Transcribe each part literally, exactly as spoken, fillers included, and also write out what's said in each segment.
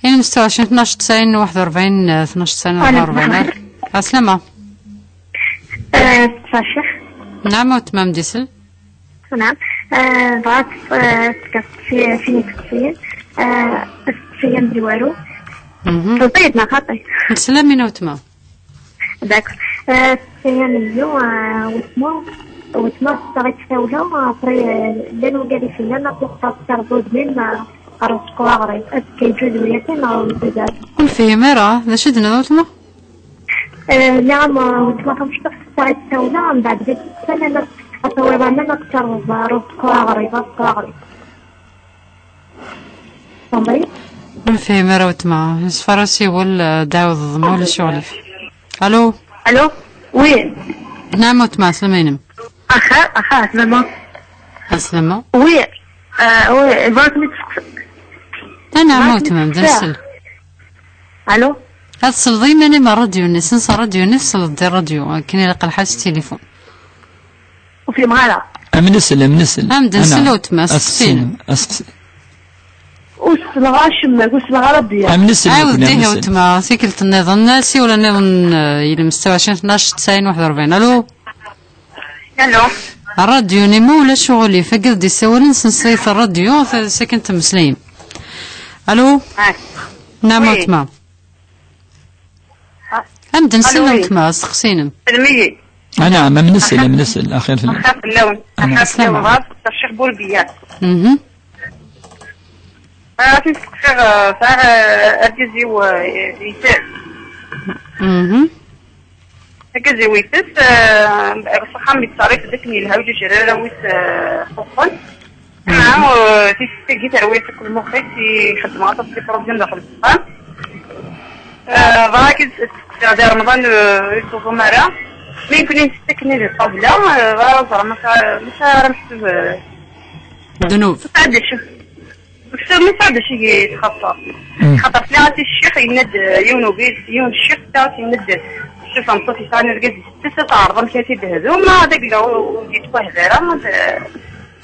Ini-d s tɣawsa tnac tesɛin waḥed u rebɛin, tnac tesɛin waḥed u rebɛin. Ɛeslama. Eh, ttfaciɣ. Nɛam, a weltma, am d-isel. Nɛam. Eh, bɣiɣ ad, eh, tefkeḍ fi, fi isteqsiyen. Eh, isteqsiyen d waru. Mhm. Teẓẓiḍ neɣ xaṭi? Neslamin, a weltma. D'accord. Eh, isteqsiyen-inu, eh, weltma, weltma tesseɣ-itt tawla, après, eh, llan wigad i s-yennan ad tixḍer s terẓudmin, eh, ɣer useqqur aɣrib. Est-ce que yeǧǧuz wayagi neɣ ur yeǧǧuz ara? Ur nefhim ara. D acu i d-tenniḍ, a weltma? Eh, nniɣ-am, eh, weltma tamecṭuḥt tesseɣ-itt tawla, mbeɛd deg ssaɛa-nni ad tawiḍ aman ad terreḍ ɣer useqqur aɣrib, aseqqur aɣrib. Tfehmeḍ-iyi? Ur nefhim ara, a weltma. Ṣfeṛ asiwel, eh, d-ɛawdeḍ, ma ulac aɣilif. Allô? Allô? Oui. Nɛam, a weltma, ɛeslama-inem. Axa, axa, ɛeslama. Ɛeslama. Oui. Euh, oui, bɣiɣ ad kem-id-sseqsiɣ. Anɛam, a weltma, am d-nsel. Allô? Ad tesleḍ i yiman-im ɣer rradyu-nni, sens ɣer rradyu-nni, tesleḍ-d i rradyu, akken ilaq lḥal s tilifun. Ur fhimeɣ ara. Am nesel, am nesel. Am d-nsel, a weltma, aseqsi-inem. Aseqsi. Ur sleɣ acemma, ur sleɣ ara bya. Am nesel. Ɛawed-d ihi, a weltma, tikkelt nniḍen, asiwel nniḍen, eh, ilem setta u ɛecrin tnac tesɛin waḥed u rebɛin. Allô? Allô? Rradyu-nni, ma ulac uɣilif, agad d-isawalen, sens-it rradyu, t-, sakin temmeslayem. Allô? Ah. Nɛam, a weltma. Ah. Am d-nsel, a weltma, aseqsi-inem. Anɛam, am nesel, am nesel, axir fell-am. Axir fell-awen. Anɛam. Axir fell-awen. Bɣiɣ ad sseqsiɣ Ccix Burbiya. Mhm. Ah, ad t-sseqsiɣ, eh, sɛiɣ, eh, argaz-iw, eh, yesɛa. Mhm. Argaz-iw yesɛa, eh, s axxam yettṣerrif d akken yelha, ur yeǧǧi ara arraw-is, eh, xuṣṣen. Mhm. Ah, eh, tis-, tagi terwi-as akk lmux-is, ixeddem aṭas des problèmes daxel n uxxam. Eh, bɣiɣ ad sseqsiɣ di Remḍan, eh, ur yettẓum ara. Mi nekni ntetten akken di ṭṭabla, eh, bɣiɣ ad ẓreɣ ma sɛiɣ, ma sɛiɣ ara meḥsub, eh, ddnub. Sɛiɣ d acu. Ur tesɛiḍ ma sɛiɣ d acu i yi-txaṣṣer. Mm. Xaṭer sliɣ-as i ccix, yenna-d, eh, yiwen ubrid, yiwen ccix, sliɣ-as yenna-d, ccix n tmeṭṭut yesɛan argaz yessettes, ad teɛreḍ amek ad t-id-tehdu, ma d agla ur, ur d-yettwahda ara, ad,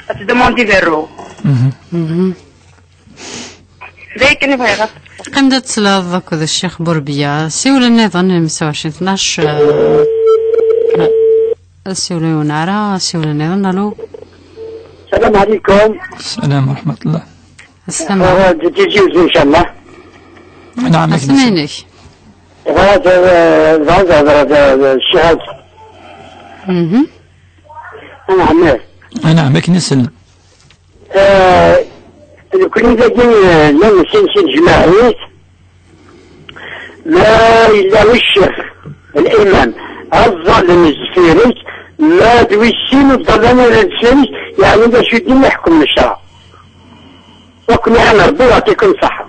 ad tdemandi berru. Mhm. Mhm. D ayen kan i bɣiɣ ad. Qqim-d ad tesleḍ akked Ccix Burbiya. Siwel nniḍen, meyya u ɛecrin tnac, eh, Asiwel ur yewɛir ara, asiwel nniḍen, allô? السلام عليكم. السلام ورحمة الله. السلام. آه، تجي زوج إن شاء الله. نعم، أسمع لك. هذا، آه، هذا، هذا، هذا، هذا الشهادة. Mhm. نعم. نعم، كنسل. آه، لو كان إذا جاي، آه، لا نسيت الجماعيات. ما إلا وشخ الإمام الظالم الزفيري، ما دويسين الظلام ولا الزفيري، يعني إذا شو الدين يحكم الشرع. وكم يعمل ربي يعطيكم الصحة.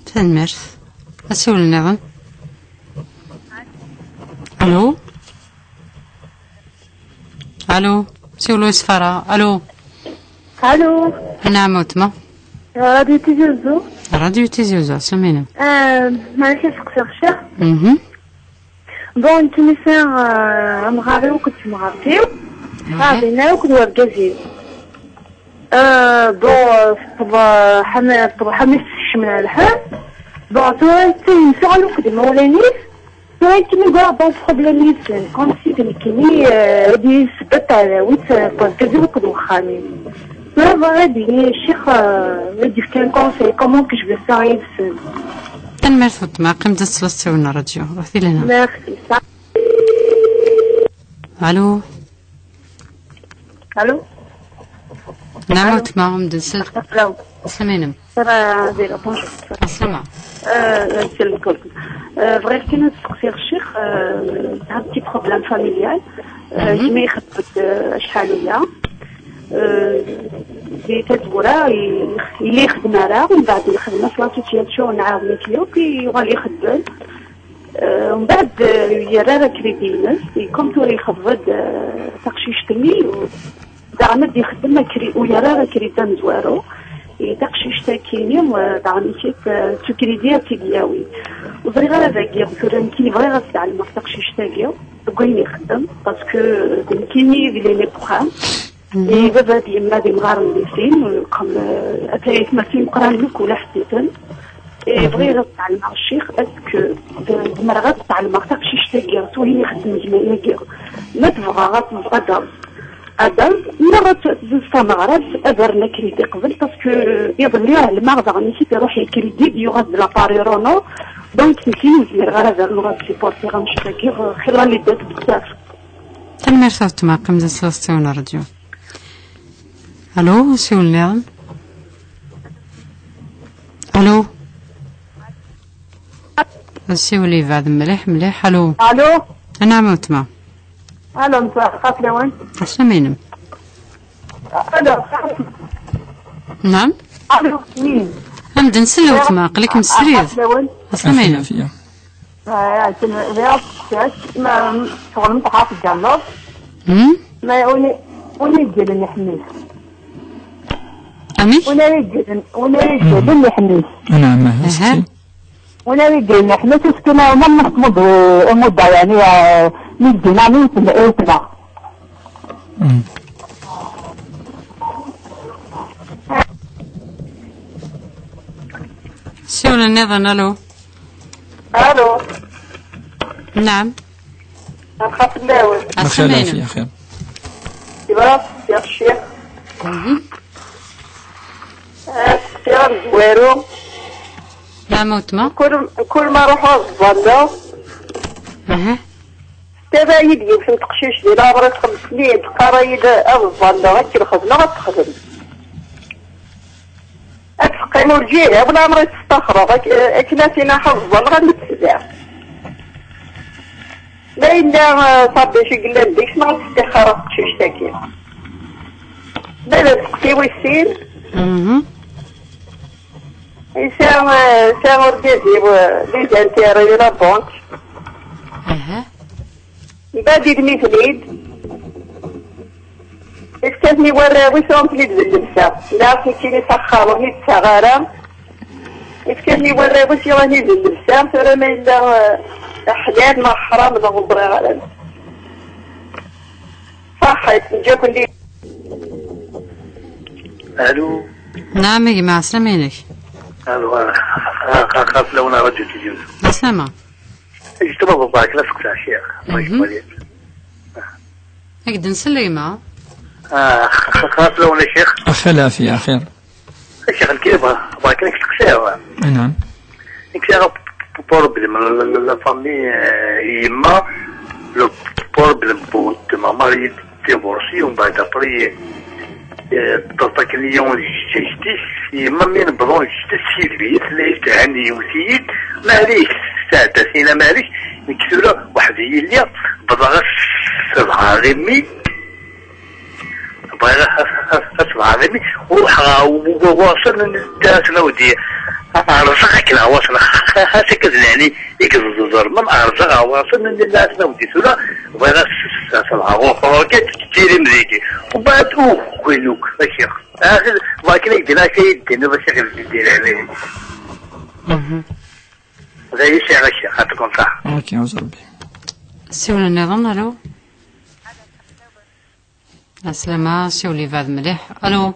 Tanemmirt. Asiwel nniḍen. Allô? Allô? Siwel ur yeṣfi ara. Allô? Allô? Naɛam, a weltma. Radio Tizi Uzzu. Radio Tizi Uzzu, ɛeslama-inem. Euh, ma nix ad sseqsiɣ ccix. Mhm. Bon, nekkini sɛiɣ, euh, amɣar-iw akked temɣart-iw. Mhm. Ɣaben akk d wergaz-iw. Euh, bon, euh, teṭṭef, euh, ḥama, teṭṭef ḥama-s tekcem lḥal. Bon, tura yettayem s uɣlum akked imawlan-is. Tura yettmugreɣ dans problème yid-sen, comme si d nekkini, euh, ad iyi-yesbedd taɛdawit, euh, n wergaz-iw akked wexxam-iw. Tura bɣiɣ ad d-yini ccix, euh, ad d-yefk un conseil, comment que je vais faire yid-sen. Tanemmirt a weltma, qqim-d ad tesleḍ s ttawil n ṛṛadyu. Ruḥ di lehna. Merci. Allô? Allô? Naɛam, a weltma, am d-nsel. Allô? Ɛeslama-inem. Sara Zira, bonjour. Ɛeslama. Euh, c'est le col. Euh, bɣiɣ kan ad sseqsiɣ ccix, euh, un petit problème familial. Euh, mhm. Gma ixebbet, euh, acḥal aya. Euh, di tazwara, i-, yella yexdem ara, mbeɛd lxedma s la situation nɛawen-it yakk, yuɣal ixeddem. Euh, mbeɛd, euh, yerra ara crédit-ines, et comme tura ixeḍb-d, euh, taqcict-nni, daɣen ad d-ixeddem akri-, ur yerra ara crédit amezwaru. I taqcict-agi-nni, eh, daɣen, eh, s ukridi ad tt-id-yawi. Ur ẓriɣ ara dagi, tura nekkini bɣiɣ ad sɛelmeɣ taqcict-agi deg wayen ixeddem, parce que, eh, d nekkini i d l'aîné n uxxam. I baba d yemma d imɣaren di sin, atan atmaten meqqran akk ula ḥettiten. I bɣiɣ ad tɛelmeɣ ccix, est-ce que zemreɣ ad tɛelmeɣ taqcict-agi s wayen ixeddem gma-agi? Ma tebɣa ad tebɣa ad ad neɣ ad tezz tameɣra-s, ad rren akken i d-iqbel, parce que iḍelli ɛelmeɣ daɣen i t-iruḥ i crédit, yuɣal d l'appareil Renault. Donc nekki ur zmireɣ ara ad rnuɣ ad supportiɣ annect-agi, xilla liddat bezzaf. Tanemmirt a weltma, qqim d aslaɣ s ttawin ṛṛadyu. Alo, siwel nniḍen. Alo. Siwel yebɛed mliḥ mliḥ. Alo. Alo. Anɛam a weltma. Alo, msaxat lawan. Aslama-inem. Alo. Naam. Alo. Amden s lewtma, aql-ikem srid. Aslama-inem. Afiya. Akken d-teqsiḍ, ma tɣelmeḍ ɣef tǧerrdeḍ. Hmm? Ma uni uni iǧǧilen iḥemmel. Amek? Uni ara iǧǧilen, uni ara iǧǧilen iḥemmel. Anɛam, aha. Uni ara iǧǧilen iḥemmel, tuskin ma must muddu mudda, yani, mi ǧǧin ami yetma. Siwel nniḍen, alo. Alo. Naam. Merḥba fell-awen. Aslama-inem. Axiṛ. Yebɣa ssexsiɣ ccix. Mhm. Ad ssexsiɣ amezwaru. Naam a weltma. Kul, kul ma ruḥeɣ ad ẓẓalleɣ. Aha. Taba-yi-d yiwet n teqcict di leɛmer-is xems snin, teqqar-iyi-d ad ẓẓalleɣ, akken xedmeɣ ad texdem. Ad teqqim ur ǧǧiha, wala ɛmer i tt-staxreɣ, ak-, akken ad tin-aḥ ad ẓẓalleɣ, ad tt-tebɛeɣ. Ma yella, eh, ṣabic i yellan deg-s, neɣ ad tettixxar teqcict-agi. Ma d aseqsi wis sin, mhm, yesɛa, eh, yesɛa urgaz-iw, eh, les intérêts di la banque. Aha. Mbaɛd idem-iten-id. Ifka-ten i warraw-is, uɣen-ten-id d llebsa. Nniɣ-as nekkini s axxam ur ten-id-ttaɣ ara. Ifka-ten i warraw-is, yuɣen-ten-id d llebsa. Tura ma yella, eh, ḥlal neɣ ḥram, neɣ ur ẓriɣ ara. Ṣaḥḥit, neǧǧa-ken di. Alo. Naam a gma, ɛeslama-inek. Alo, a, a, a, a, a, fell-awen a Radio Tizi Uzzu. Ɛeslama. Ǧǧet ma bḍaɣ la sqsaɣ ccix. Mhm. Ad k-d-nsel a gma. Ah, xaṭ lawan a ccix. Ax a lɛafya, axir. A ccix, nekk bɣa, bɣa kan ad k-steqsiɣ. Anɛam. Nekk sɛiɣ p-, p-, problème, la, la, la, la famille, euh, yemma, le problème n weltma, mariée divorcée, umbeɛd après, eh, ṭṭaṭaken-iyi yiwen n jjajt-is, yemma mi nebḍa jjajt-is yid-i, tella yesɛan yiwet-iyi-d, maɛlic, sɛedda sina maɛlic, nekk tura weḥd-i i lliɣ, bḍaɣ ad s-, sebɛeɣ imi, bɣiɣ ad, ad, ad, ad sebɛeɣ imi, ruḥeɣ ɣer w-, w-, ɣur-sen, nniɣ-asen a wdi, rẓeɣ akken ɣer ɣur-sen, xas akka d lɛali i yeẓẓermen, rẓeɣ ɣer ɣur-sen, nniɣ-asen a wdi tura, bɣiɣ ad s-, s-, s-, sebɛeɣ ɣur-, ɣur-k, ad d-tirim deg-i. Umbeɛd, uh, win akk, a ccix. Axir, bɣa kan ad k-d-iniɣ akka i d-tiniḍ, a ccix, di leɛnaya-k. Mhm. D ayen sɛiɣ, a ccix, xaṭi kunta. Ok, ɛuzz Rebbi. Siwel nniḍen, alo. Ɛeslama, siwel yebɛed mliḥ. Alo.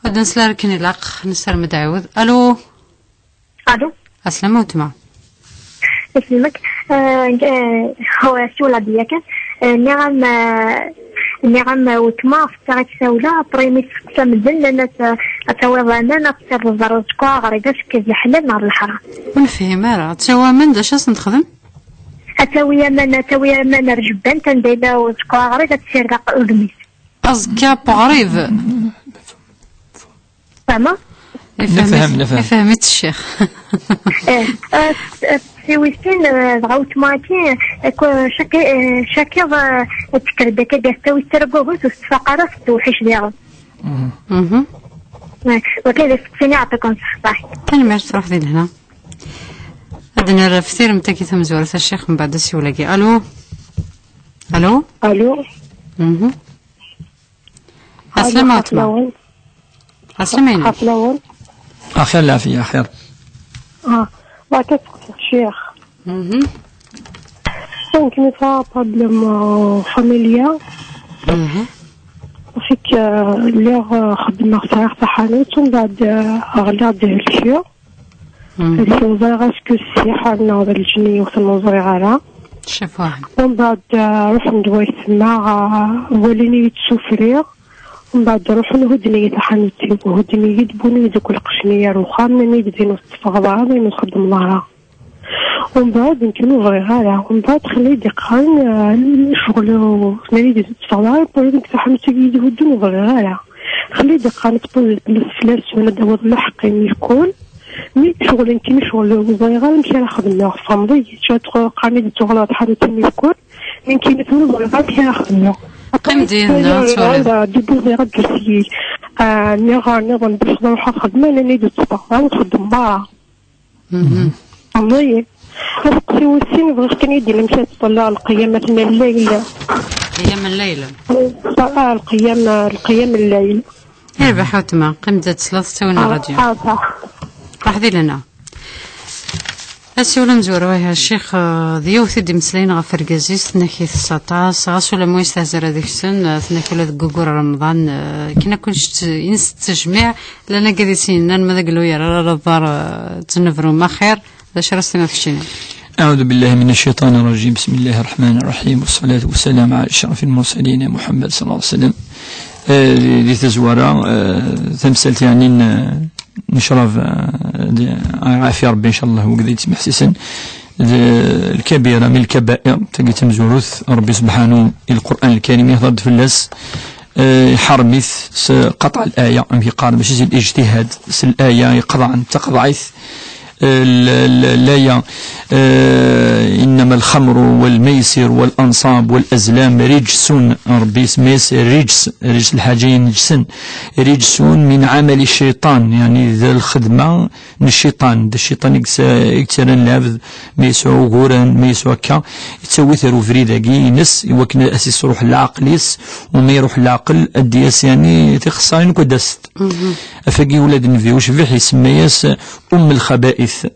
Ur d-nsel ara akken ilaq, nessarem ad d-ɛiwed. Alo. Alo. Ɛeslama weltma. Isem-ik? Eh, eh, هو سؤال ديالك. Eh, nniɣ-am, eh, nniɣ-am, eh, weltma, fkiɣ-ak tawla, après mi testeqsa medden, nnan-as, eh, ad tawiḍ aman, ad tessiwḍeḍ ɣer uzekka aɣrib, est-ce que d leḥlal neɣ d leḥram? Ur nefhim ara. Ad tawi aman, d acu ad sen-texdem? Ad tawi aman, ad tawi aman ar jbant, anda yella uzekka aɣrib, ad tessired aq-, udem-is. Aẓekka n uɣrib. Fehmeɣ? Ifhem-it, nefhem, nefhem. Ifhem-it ccix. Eh, eh, eh, si wis sin, eh, dɣa weltma-agi, eh, ku-, caki-, eh, cakiḍ, eh, tekker-d akka gar tawi tettregguguz ur tettfaq ara tettewḥic diɣen. Mhm. Eh, wagi d asteqsi-nni, yeɛṭikum ṣṣeḥḥa. Tanemmirt, truḥ di lehna. Ad nerr ɣef tiremt-agi tamezwarut a ccix, mbeɛd asiwel-agi. Alo? Alo? Alo? Mhm. Ɛeslama a weltma. Ɛeslama-inek. Axir lɛafya, axir. Ah, bɣiɣ ad sqsiɣ ccix. Mhm. Donc, nesɛa problème, euh, familial. Fik, lliɣ, eh, xeddmeɣ, sɛiɣ taḥanut, umbeɛd, eh, ɣliɣ-d helkiɣ. Helkiɣ, ẓriɣ asku ssiḥer neɣ d lǧenni yewten, ur ẓriɣ ara. Umbeɛd, eh, ruḥen-d waytma, eh, walin-iyi-d sufriɣ. Umbeɛd ruḥen hudden-iyi taḥanut-iw, hudden-iyi-d, wwin-iyi-d akk lqecc-nni ar uxxam, nnan-iyi-d din ur tetteffɣeḍ ara, din ur txeddmeḍ ara. Umbeɛd nekk ur bɣiɣ ara. Umbeɛd xelli-d iqqaren, eh, ccɣel, nnan-iyi-d ur tetteffɣeḍ ara, wwin-iyi-d taḥanut-agi i d-ihudden, ur bɣiɣ ara. Xelli-d iqqaren tpuzit fell-asen ad d-tawiḍ lḥeqq-im lkul. Mi ccɣel nekk, mi ccɣel ur ẓriɣ ara amek ara xedmeɣ, tfehmeḍ-iyi, tura qqaren-iyi-d tuɣaleḍ ɣer tḥanut-im lkul. Min kini tmuzɣiḍ amek ara xedmeɣ. Qqim dinna, tura tura. Deg uzayɣer d-usiyi. Nniɣ ɣer nniḍen bac ruḥeɣ xedmeɣ, nnan-iyi-d ur teffɣeḍ ara, ur txeddmeḍ ara. Ẓẓiyen. Aseqsi wis sin, bɣiɣ kan ad d-iniɣ amek ara ttẓallaɣ lqiyam n llayl. Qiyam n-layl. Ah, lqiyam, lqiyam n-layl. Yerbeḥ a weltma, qqim-d ad teslaḍ, ttawin ṛṛadyu. Ah, ah, ṣaḥ. Ruḥ di lehna. Asiwel amezwaru, ih, a ccix, eh, d yiwet i d-imeslayen ɣef urgaz-is, tenna-k itess aṭas, ɣas ula ma yestehza ara deg-sen, eh, tenna-k ula deg waggur n Remḍan, eh, akken akk i nest-, i nettejmiɛ, llan agad i s-yennan ma d aglu yerra ara d aḍar, eh, ttnebrum axir, d acu ara s-tiniḍ keččini? أعوذ بالله من الشيطان الرجيم. بسم الله الرحمن الرحيم. والصلاة والسلام على أشرف المرسلين محمد صلى الله عليه وسلم. Eh, di, di tazwara, eh, tamsalt yeɛni n, n ccrab, eh, d, ɛafi Rebbi, ncallah, wid i yettmeḥsisen. D lkabira min lkabair, tagi d tamezwarut, Rebbi subḥanu, i Lqur'an Lkarim, ihḍer-d fell-as, eh, iḥerrem-it s qeṭɛ laya, amek yeqqar, mačči s lijtihad, s laya iqeḍɛen, d taqeḍɛit, eh, l-, l-, laya, eh, إنما الخمر والميسر والأنصاب والأزلام رجس, Rebbi isemma-yas rijs, rijs lḥaǧa ineǧsen, رجس من عمل الشيطان, yeɛni d lxedma n cciṭan, d cciṭan i yettarran lɛebd, ma yesɛa uguren, ma yesɛa akka, yettawi-t ar ubrid-agi ines, i wakken ad s-isruḥ leɛqel-is, u ma iruḥ leɛqel, ad d-yas, yeɛni, tixeṣṣarin akk ad d-asent. Afagi ula d nnbi ucbiḥ isemma-yas أم الخبائث.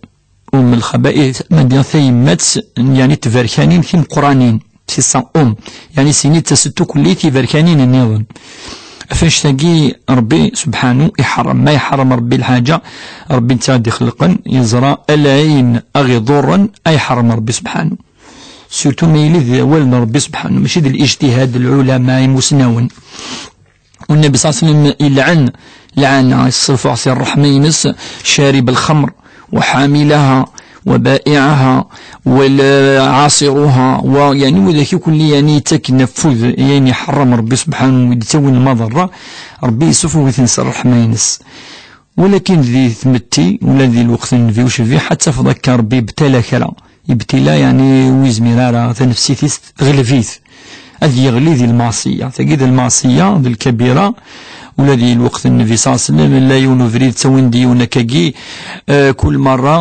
أم الخبائث, ma d-, tayemmat, yeɛni, n tberkanin timeqqranin. C'est ça, أم. Yeɛni, sini d tasettukkellit n tberkanin nniḍen. Ɣef annect-agi, Rebbi subḥanu iḥeṛṛem. Ma iḥeṛṛem Rebbi lḥaǧa, Rebbi netta i d-ixelqen, yeẓra ala ayen i ɣ-iḍurren, ay iḥeṛṛem Rebbi subḥanu. Surtout ma yili d awal n Rebbi subḥanu, mačči d lijtihad n lɛulama imusnawen. والنبي صلى الله عليه وسلم يلعن، لعن، يصرف سي الرحمة ينس، شارب الخمر وحاملها وبائعها والعاصرها و، يعني، وذاك كل، يعني، يتكن فوذ، يعني، حرم ربي سبحانه ويتسوي المضرة، ربي يصرف ويتنسى الرحمة ينس. ولكن ذي ثمتي ولا ذي الوقت النبي وشبي حتى فضك ربي ابتلى كلا. Ibtila, yeɛni, ur yezmir ara, tanefsit-is tɣleb-it. Ad yeɣli di lmeɛṣiyya. Tagi d lmeɛṣiyya, d lkabira. Ula di lweqt n Nnbi ṣalla Llahu ɛalayhi wa sallam, la yiwen ubrid, ttawin-d yiwen akkagi, eh, kul merra,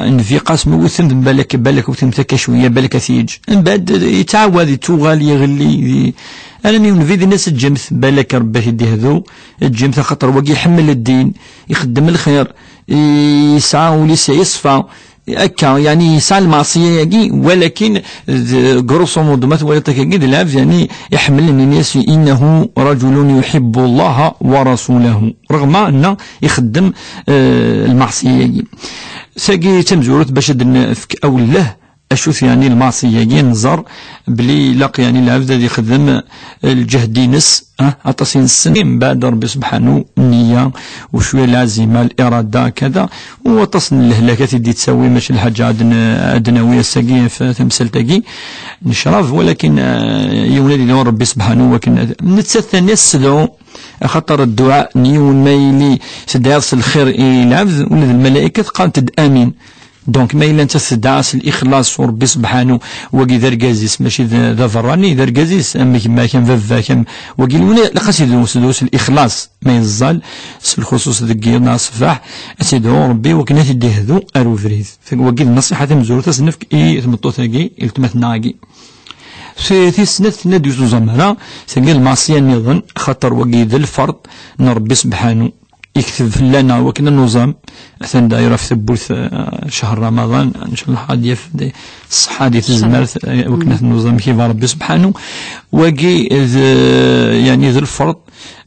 eh, Nnbi qas ma wten, balak, balak wten-t akka cwiya, balak ad t-yeǧǧ. Mbeɛd, eh, yettɛawad, yettuɣal, yeɣli, di, armi Nnbi d-yenna-as, "Ǧǧemt, balak Rebbi ad t-id-ihdu, ǧǧemt, axaṭer wagi iḥemmel ddin, ixeddem lxir, yesɛa ul-is yeṣfa." Akka, yeɛni, yesɛa lmeɛṣiyya-agi, walakin d, grosso modo, ma twaliḍ akkagi, d lɛebd, yeɛni, iḥemmel, nnan-as, "إنه رجل يحب الله ورسوله." Reɣma anna ixeddem, eh, lmeɛṣiyya-agi. Tagi d tamezwarut bac ad nefk awelleh, acu-t, yeɛni, lmeɛṣiyya-agi, nẓer belli ilaq, yeɛni, lɛebd ad ixdem lǧehd-ines, ah, aṭas i nessen, mbeɛd Rebbi subḥanu, nniya, u cwiya lɛazima, lirada, kada, u aṭas n lehlakat i d-yettawi, mačči lḥaǧa ad n-, ad d-nawi ass-agi ɣef tamsalt-agi n ccrab, walakin, ah, yiwen ad yedɛu Rebbi subḥanu, wakken ad, nettat tani ad s-tedɛu, axaṭer dduɛa n yiwen ma yili tedɛiḍ s lxir i lɛebd, ula d lmalaykat qqarent-d amin. Donc, ma yella netta tedɛa s lixlaṣ u Rebbi subḥanu, wagi d argaz-is, mačči d, d aberrani, d argaz-is, am gma-k, am baba-k, am, wagi lwin, ilaq ad s-idɛu, s, s lixlaṣ, ma yeẓẓal, s lxuṣuṣ deg yiḍ neɣ ṣṣbeḥ, ad s-idɛu Rebbi wakken ad t-id-ihdu ar ubrid. Wagi d nnṣiḥa tamezwarut ad s-nefk i tmeṭṭut-agi, i weltma-tneɣ-agi. Ti-, tis snat, tenna-d ur tuẓam ara, tagi d lmeɛṣiyya nniḍen, axaṭer wagi d lferḍ n Rebbi subḥanu. yekteb fell-aneɣ wakken ad nuẓam. Atan daɣ ɣef tewwurt, eh, ccher Ramaḍan, ncallah ad yaf ṣṣeḥḥa di tezmert, eh, wakken ad nuẓam kif Rebbi subḥanu. Wagi d, yani, d lferḍ.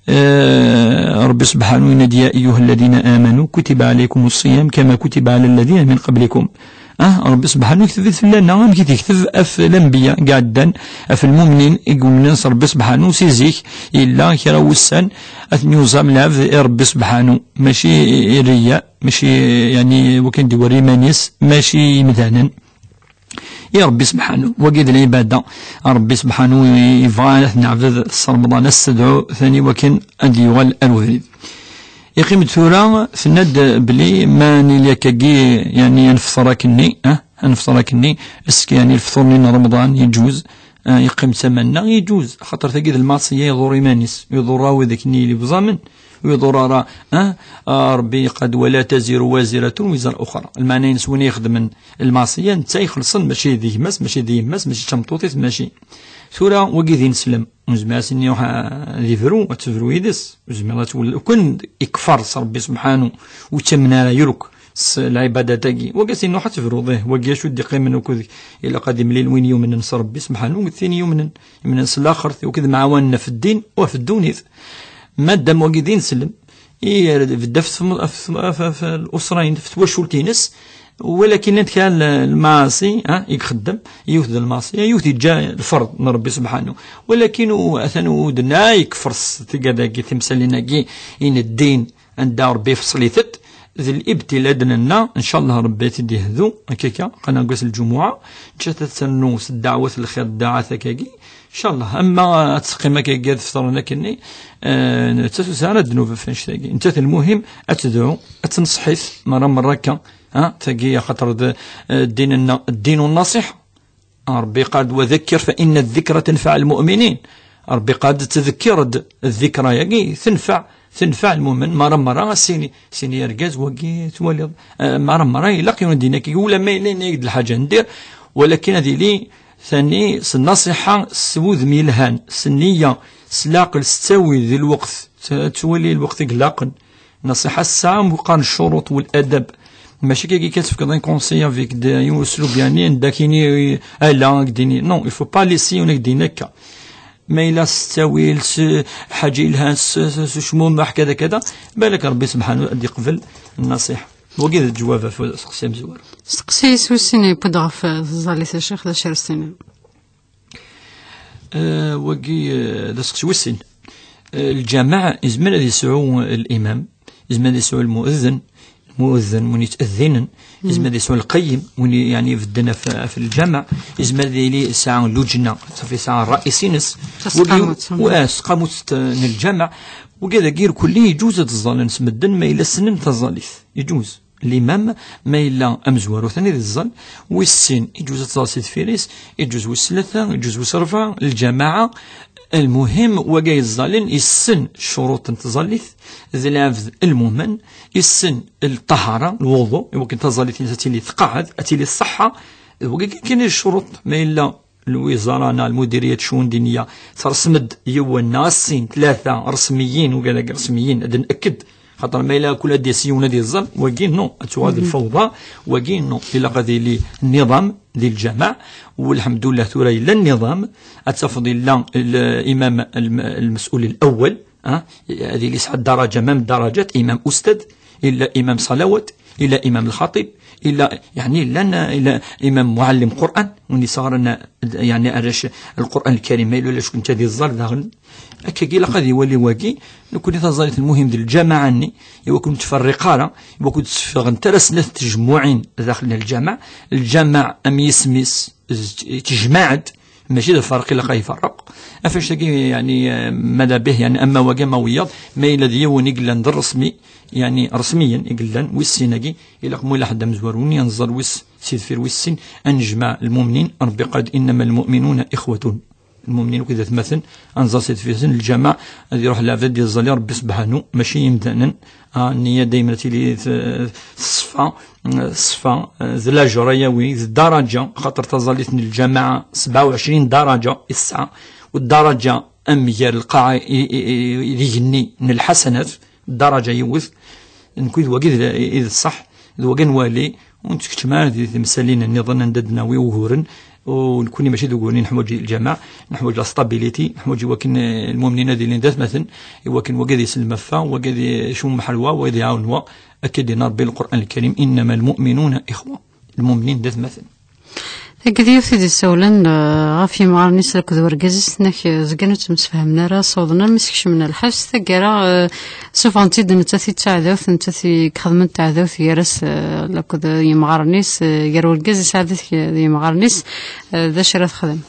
Eh, Rebbi subḥanu yenna-d: يا أيها الذين آمنوا كتب عليكم الصيام كما كتب على الذين من قبلكم. Ah, Rebbi subḥanu yekteb-it fell-aneɣ, amek i t-yekteb ɣef lanbiya iɛeddan, ɣef lmumnin i yumnen s Rebbi subḥanu si zik. Yella kra wussan ad ten-yuẓam lɛebd i Rebbi subḥanu, mačči i rriya, mačči, yani, wakken d-iwerri iman-is, mačči imdanen. I Rebbi subḥanu, wagi d lɛibada. Rebbi subḥanu yebɣa ad t-neɛbed s Remḍan, ad s-tedɛu tani wakken ad d-yuɣal ar ubrid. Yeqqim-d tura, tenna-d belli ma nili akkagi, yani, ad nefṭer akkenni, ah, ad nefṭer akkenni, est-ce que, yani, lefṭur-nni n Remḍan yeǧuz? Ah, yeqqim d tamanna, yeǧuz, xaṭer tagi d lmaṣiyya, iḍur iman-is, iḍur wid akkenni yebẓamen, ur iḍur ara, ah, ah, Rebbi yeqqar-d: ولا تزر وازرة وزر أخرى. Lmeɛna-ines, win ixedmen lmaṣiyya, netta ixelṣen, mačči d gma-s, mačči d yemma-s, mačči d tameṭṭut-is, mačči. Tura, wagi d ineslem. Ur nezmir ad s-nini ruḥ ad ibru, ad tebru yid-s. Ur nezmir ad twel-, ukan ikfer s Rebbi subḥanu, ur yettamen ara yuruk s lɛibadat-agi. Wagi ad s-nini ruḥ ad tebruḍ, ih, wagi acu d-iqqimen ukud ilaq ad imlil win yumnen s Rebbi subḥanu, d tin yumnen, yumnen s laxert, akked mɛawanen ɣef ddin u ɣef ddunit. Madam wagi d ineslem, i ibedda ɣef tm-, ɣef tm-, ɣef, ɣef, ɣef l'usra-ines, ɣef twacult-ines, walakin llant kra n lmaɛaṣi, ha, i ixeddem, yiwet d lmaṣi, yiwet yeǧǧa lferḍ n Rebbi subḥanu. Walakin u-, atan ur d-, nna yekfer s tigad-agi, timsalin-agi, i n ddin, anda Rebbi ifṣel-itent, d libtila d nenna, ncallah Rebbi ad t-id-yehdu, akka akka, qqaren deg wass n lǧumuɛa, ǧǧat ad ternu s ddeɛwat n lxir, ddeɛwat akkagi, ncallah, ama ad teqqim akkagi, ad ftren akkenni, eh, nettat ur tesɛi ara ddnub ɣef annect-agi. Nettat lmuhim ad tedɛu, ad tenṣeḥ-it, merra merra akka, ha, tagi, axaṭer d, eh, ddin-nneɣ, ddin n nnaṣiḥa. Rebbi yeqqar-d: وذكر فإن الذكرى تنفع المؤمنين. Rebbi yeqqar-d: ttdekkir-d, ddikra-yagi tenfeɛ, tenfeɛ lmumen, merra merra, a s-yini, a s-yini argaz wagi twaliḍ, eh, merra merra ilaq yiwen ad d-yini akka, ulamma yella yenna-yak-d lḥaǧa n dir, walakin ad yili tani s nnaṣiḥa, s wudem yelhan, s nniya, s leɛqel, s ttawil di lweqt, t-, ttwali lweqt i ilaqen. Nnaṣiḥa tesɛa meqqar n ccuruṭ u ladab. Mačči kagi kan tefkeḍ un conseil avec de, yiwen uslub, yani, anda kini, ala, ak-d-ini. Non, il faut pas laisser yiwen ak-d-ini akka. Ma yella s ttawil, s ḥaǧa yelhan, s, s, s ucmumeḥ, kada, kada, balak Rebbi subḥanu ad yeqbel nnaṣiḥa. Wagi d ddjwab ɣef useqsi amezwaru. Steqsi s wis sin yewwi-d ɣef tẓallit, a Ccix, d acu ara s-tiniḍ? Eh, wagi, eh, d aseqsi wis sin. Eh, lǧameɛ yezmer ad yesɛu limam, yezmer ad yesɛu lmuezzin, lmuezzin win yettadinen, yezmer ad yesɛu lqayyim, win i, yani, ibedden ɣef, ɣef lǧameɛ, yezmer ad yili yesɛa lujna, ṣafi yesɛa ṛṛais-ines. Tasqamut. Wagi, wa, tasqamut n lǧameɛ. Wagi dagi irkelli yeǧuz ad ẓẓalen s medden ma yella ssnen taẓallit. Yeǧuz. Limam, ma yella amezwaru, atan ad iẓẓal, wis sin, iǧuz ad tẓal si deffir-is, iǧuz wis tlata, iǧuz wis rebɛa, lǧamaɛa. Lmuhim, wagi yeẓẓalen, yessen ccuruṭ n tẓallit, d lɛebd lmumen, yessen lṭahara, lwuḍu, i wakken taẓallit-ines ad tili tqeɛɛed, ad tili ṣṣeḥḥa, d wagi kan i d ccuruṭ, ma yella lwiẓara neɣ lmudiriyat n ccun diniya, tersem-d yiwen neɣ sin, tlata resmiyin, ugadag resmiyin, ad d-nekked. Xaṭer ma yella kul ad d-yas yiwen ad yeẓẓal, wagi, non, ad tuɣal d lfawḍa, wagi, non, ilaq ad yili nniḍam di lǧameɛ, u lḥemdullah tura yella nniḍam, ad tafeḍ yella l-, imam l-, lmesul lawal, ha, ad yili yesɛa ddaraǧa, même ddaraǧat, imam ustad, illa imam ṣalawat, illa imam lxaṭib, illa, yani, llan, illa imam muɛallim Qur'an, win yesɣaren, yani, arrac Lqur'an Lkarim, ma yella ulac kunta di ẓẓal daɣen. Akkagi ilaq ad iwali wagi, nekkni taẓallit lmuhim d lǧamaɛa-nni, i wakken ur ttferriq ara, i wakken ur tteffɣent ara snat tejmuɛin daxel n lǧamaɛ. Lǧamaɛ am yisem-is, tejmaɛ-d, mačči d lferq ilaq ad iferreq. Ɣef annect-agi, yani, eh, mada bih, yani, ama wagi ama wiyaḍ, ma yella d yiwen i yellan d rresmi, yani, resmiyen i yellan, wis sin-agi, ilaq mu yella ḥedd amezwaru-nni, ad nẓer wis si deffir wis sin, ad nejmeɛ lmumnin, Rebbi qal: إنما المؤمنون إخوة. Lmumnin akked atmaten, ad nẓer si deffir-sen, lǧamaɛ, ad iruḥ lɛebd ad iẓẓal i Rebbi subḥanu, mačči imdanen. Ah, nniya daymen ad tili t-, teṣfa, teṣfa, d lajr ayawi, d ddaraǧa, xaṭer taẓallit n lǧamaɛa sebɛa u ɛecrin ddaraǧa i tesɛa, u ddaraǧa am gar lqaɛa i, i, i, i d igenni n lḥasanat, ddaraǧa yiwet. Nekk d wagi i d ṣṣeḥ, d wagi nwali, ur nettkeččem ara di temsalin nniḍen anda d-nawi uguren. U nekkni mačči d uguren i neḥwaǧ lǧameɛ, neḥwaǧ la stabilité, neḥwaǧ i wakken, eh, lmumnin ad ilin d atmaten, i wakken wagi ad isellem ɣef wa, wagi ad icum ḥal wa, wagi ad iɛawen wa. Akka i d-yenna Rebbi Lqur'an Lkarim: إنما المؤمنون إخوة. Lmumnin d atmaten. Tagi d yiwet i d-issawlen, eh, ɣef yimɣaren-is akked urgaz-is, tenna-k, eh, zgan ur ttemsefhamen ara, ssawḍen armi s-kecmen lḥebs. Taggara, eh, ssufɣen-tt-id nettat i d taɛdawt, nettat i ixedmen taɛdawt gar-as, eh, akked yimɣaren-is, eh, gar urgaz-is ɛad d yimɣaren-is, eh, d acu ara texdem?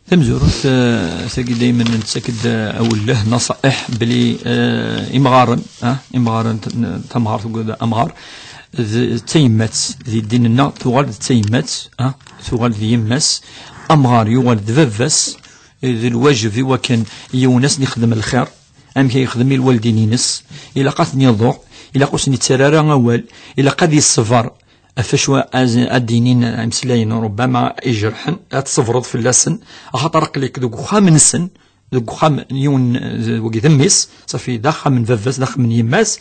Tamezwarut, eh, tagi daymen nettak-d, eh, awelleh, naṣa'iḥ, belli, eh, imɣaren, ah, imɣaren, t-, n-, tamɣart akked amɣar, d, d tayemmat, di ddin-nneɣ tuɣal d tayemmat, ah, tuɣal d yemma-s, amɣar yuɣal d baba-s, d lwajeb i wakken yiwen ad sen-ixdem lxir, amek ay yexdem i lwaldin-ines, ilaq ad ten-iḍuɛ, ilaq ur sen-ittarra ara awal, ilaq ad iṣber, ɣef wacu ad, ad d-inin imeslayen rubbama ijerḥen, ad tṣebreḍ fell-asen, axaṭer aql-ik deg uxxam-nsen, deg uxxam n yiwen, d wagi d mmi-s, safi d axxam n baba-s, d axxam n yemma-s.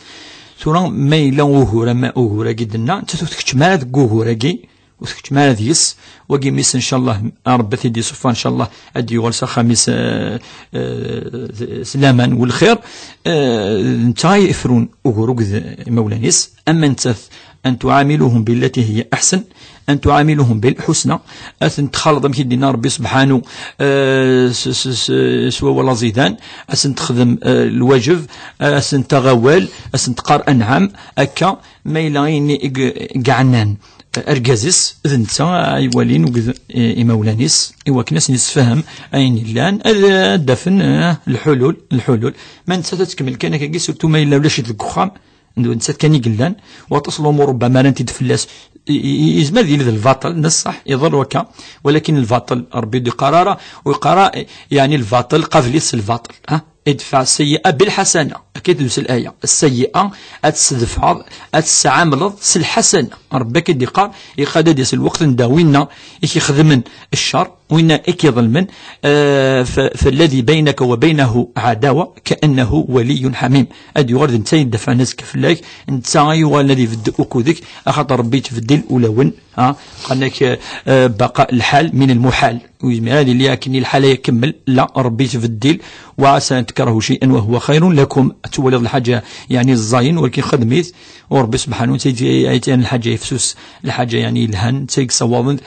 Tura ma yella ugur, ama ugur-agi d-nna, nettat ur tkeččem ara deg ugur-agi, ur tkeččem ara deg-s. Wagi mmi-s, ncallah, Rebbi ad t-id-iṣuffer, ncallah, ad d-yuɣal s axxam-is, eh, eh, s laman u lxir. Eh, netta ay ifrun ugur akked imawlan-is, ama nettat أن تعاملوهم بالتي هي أحسن، أن تعاملوهم بالحسنى، ad ten-txaleḍ amek i d-yenna Rebbi subḥanu, eh, s, s, s, s wawal aẓidan, ad sen-texdem, eh, lwajeb, ad sen-taɣ awal, ad sen-teqqar anɛam, akka, ma yella ayen i g-, i yeɛnan, eh, argaz-is, d netta ay walin akked, eh, imawlan-is, i wakken ad sen-yessefhem ayen yellan, ad, ad d-afen, eh, lḥulul, lḥulul. Ma nettat ad tkemmel kan akkagi, surtout ma yella ulac-it deg uxxam, nettat kan i yellan, waṭas n lumuṛ rubbama rant-id fell-as. I, i, i, yezmer ad yili d lbaṭel, d ṣṣeḥ, iḍerru akka, walakin lbaṭel Rebbi ur d-iqqar ara, ur yeqqar ara, yeɛni lbaṭel, qabel-it s lbaṭel, ha? ادفع السيئة بالحسنة. Akka i d-tusa laya. السيئة ad tt-tdefɛeḍ, ad tt-tɛamleḍ s lḥasana. Rebbi akka i d-iqqar, iqad ad d-yas lweqt anda winna i k-ixedmen ccer, winna i k-iḍelmen, eh, ف-, فالذي بينك وبينه عداوة كأنه ولي حميم. Ad yuɣal d netta i yeddafɛen azekka fell-ak, netta i yuɣalen ad ibedd ukud-ik, axaṭer Rebbi yettbeddil ulawen, ha? Qqaren-ak, eh, بقاء الحال من المحال. Ur yezmir ad yili akken i lḥal-a ikemmel, la, Rebbi yettbeddil. وعسى أن تكرهوا شيئا وهو خير لكم. Ad twaliḍ lḥaǧa, yeɛni, ẓẓayen, walakin xdem-it, u Rebbi subḥanu wa taɛala, ay-, ay-, lḥaǧa yefsus, lḥaǧa, yeɛni, yelhan, d ta i yessawaḍen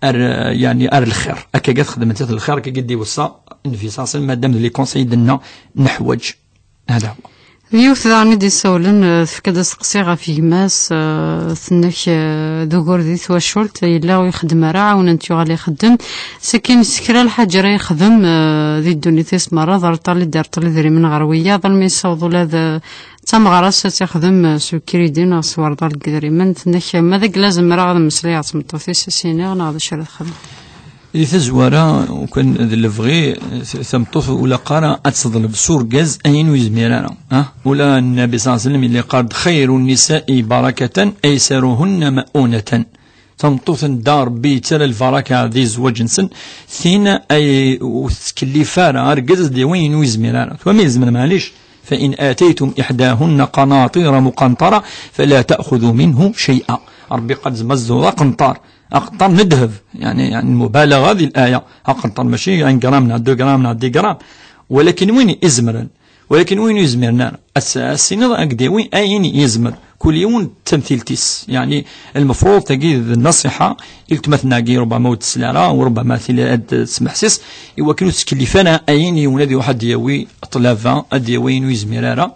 ar, yeɛni, ar lxir. Akka i txedmemt lxir, akka i d-iweṣṣa Nnbi ṣalla Llahu ɛalayhi wa sallam, madam d les conseils i d-nenna neḥwaǧ. هذا هو. Yiwet daɣen i d-issawlen, eh, tefka-d asteqsi ɣef gma-s, eh, tenna-k, eh, d ugur di twacult, yella ur ixeddem ara, ɛawnen-t yuɣal ixeddem. Sakin s kra lḥaǧa ara yexdem, eh, di ddunit-is merra, d arṭal i d-irṭel idrimen ɣer wiyaḍ, almi yessaweḍ ula d, eh, d tameɣra-s ad tt-ixdem, eh, s ukridi neɣ s werḍal n yidrimen. Tenna-k, ma d agla zemreɣ ad mmeslayeɣ d tmeṭṭut-is, ad s-iniɣ, neɣ d acu ara texdem? Di tazwara, ukan d lebɣi, t-, tameṭṭut ur ilaq ara ad teḍleb s urgaz ayen ur yezmir ara, ah? Ula Nnabi ṣalla Llahu ɛalayhi wa sallam yella yeqqar-d: خير النساء بركة أيسرهن مؤونة. Tameṭṭut anda Rebbi yettarra lbaraka di zzwaǧ-nsen, tin ay ur tettkellif ara argaz ad d-yawi ayen ur yezmir ara. Tura ma yezmer, maɛlic, فإن آتيتم إحداهن قناطير مقنطرة فلا تأخذوا منه شيئا. Rebbi yeqqar-d: ma tzemreḍ aqenṭar, aqenṭar n ddheb, yeɛni, yeɛni lmubalaɣa di laya, aqenṭar mačči un gram neɣ deux grammes neɣ dix grammes, walakin win izemren, walakin win ur yezmiren ara, as-, as-tiniḍ ad k-d-yawi ayen yezmer, kul yiwen d tamtilt-is, yeɛni, lmefruḍ tagi d nnaṣiḥa i weltma-tneɣ-agi, rubbama ur tesla ara, u rubbama tili ad tesmeḥsis, i wakken ur tettkellif ara ayen yiwen ad iruḥ ad d-yawi ṭṭlaba, ad d-yawi ayen ur yezmir ara.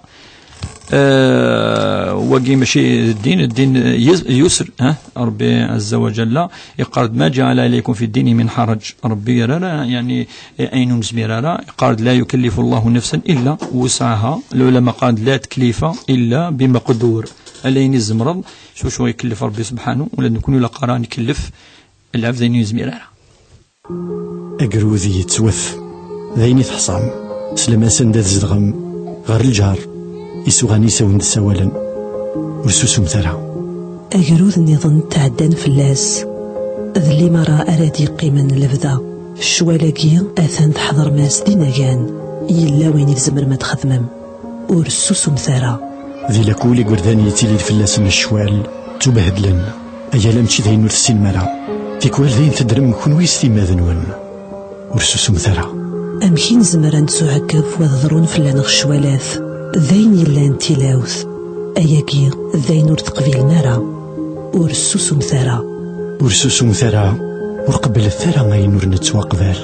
Eh, wagi mačči d ddin, ddin yis-, yusr, ha? Rebbi ɛazza wa ǧalla yeqqar-d: ما جعل عليكم في الدين من حرج. Rebbi yerra ara, yeɛni, ayen ur nezmir ara. Yeqqar-d: لا يكلف الله نفسا إلا وسعها. Lɛulama qqaren-d: لا تكليف إلا بمقدور. Ala ayen i tzemreḍ, s wacu ikellef Rebbi subḥanu, ula d nekkni ur ilaq ara ad nkellef lɛebd ayen ur yezmir ara. Agrud yettwet, d ayen i teḥṣam, s lamas anda tzedɣem, ɣer lǧar, isuɣan-is a wen-d-ssawalen. Ur susumt ara. Agrud nniḍen tɛeddan fell-as. D limaṛa ara d-yeqqimen lebda. Ccwal-agi atan teḥḍrem-as d inagan. Yella wayen i tzemrem ad txedmem. Ur susumt ara. Di lakul igerdan yettilin fell-asen ccwal, ttubhedlen. Aya la mačči d ayen ur tessinem ara. Tikwal d ayen teddrem kenwi s timmad-nwen. Ur sussumet ara. Amek i nezmer ad nettuɛekkeb wa d-ḍrun fell-aneɣ ccwalat? D ayen yellan d tilawt. Ayagi d ayen ur teqbilem ara. Ur sussumet ara. Ur sussumet ara. Ur qebblet ara ayen ur nettwaqbal.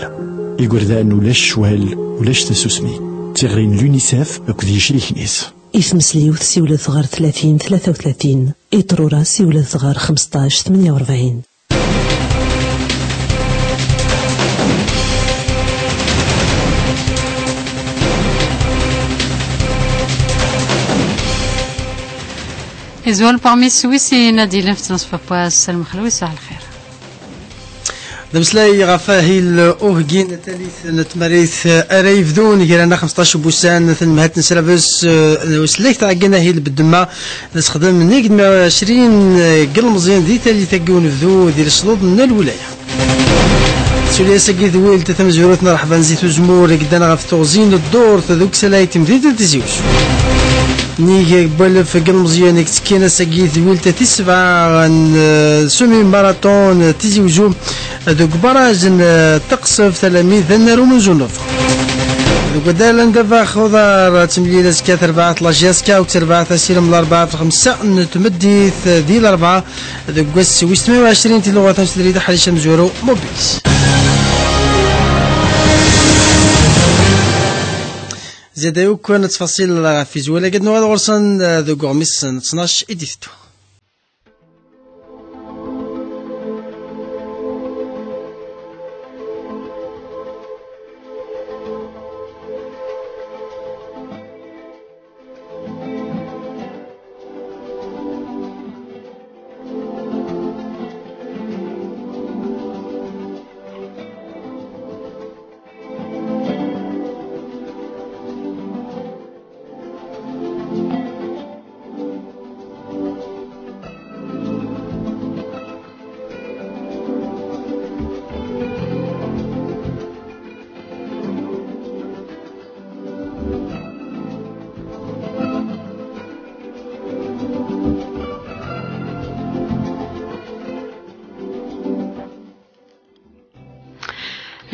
Igerdan ulac ccwal, ulac tasusmi. D tiɣri n l'UNICEF akked yecrik-is. I tmesliwt, siwlet ɣer tlatin tlata u tlatin. I ṭrura, siwlet ɣer xmesṭac tmenya u rebɛin. Izwal parmi Swisin ad yilin f tnaṣfa n wass, Salem Xelwi, ṣṣbaḥ lxir. D ameslay ɣef ahil uheggi n talit n tmarit ara yebdun gar-aneɣ xmesṭac n wussan, tanmehalt n Srabes, eh, n usellek tɛeggen ahil Bedemma, d asexdem nnig n mya u ɛecrin n yilmeẓyen di talit-agi unebdu di lecḍuḍ n lwilaya. Suli ass-agi d wilt tamezwarut n rreḥba n Zit Uzemmur i yeddan ɣef teɣzi n ddurt deg usalay n temdint n Tizi Uzzu. Nnig n walef n yilmeẓyen i yettekkin ass-agi d wilt tis sebɛa n, eh, semi marathon Tizi Uzzu deg ubaraj n, eh, Teqseft alammi d annar umenzu n Lubeṛ. Deg waddal n ddabex uḍar, ad temlil azekka terbaɛt la J S K akked terbaɛt asirem Larebɛa ɣef lxemsa n tmeddit di Larebɛa deg wass wis tmenya u ɛecrin n tiluɣa tamsedrit aḥric amezwaru Mobis. Zida yakk n ttfaṣil ɣef izwal-agi ad nuɣal ɣur-sen, eh, deg uɣmis n ttnac i d-iteddun.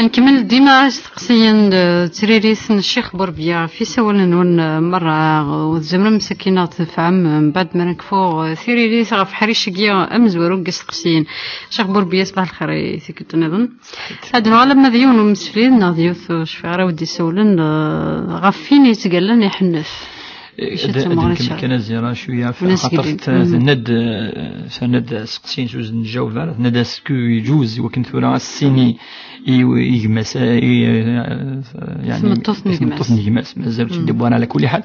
Nkemmel dima isteqsiyen d tririt n Ccix Burbiya ɣef yisawalen-nwen, eh, merra, eh, ur tzemrem sakkin ad ɣ-tdefɛem, eh, mbeɛd mi ara nekfu, eh, tiririt ɣef ḥric-agi amezwaru n yisteqsiyen. Ccix Burbiya, ṣbaḥ lxir i tikkelt nniḍen. Ad nuɣal ama d yiwen umesflid neɣ d yiwet ur cfiɣ ara wi d-isawlen, eh, ɣef win yettgallan iḥennef. Acu ad, ad nkemm kan a Zira cwiya, xaṭer tenna-d, eh, tenna-d aseqsi s uzn njaweb ara, tenna-d est-ce que yeǧuz i wakken tura ad s-tini i, i gma-s, eh, i, eh, yeɛni, tmeṭṭut n gma-s, mazal ur tt-id-wwin ɛla kulli ḥal,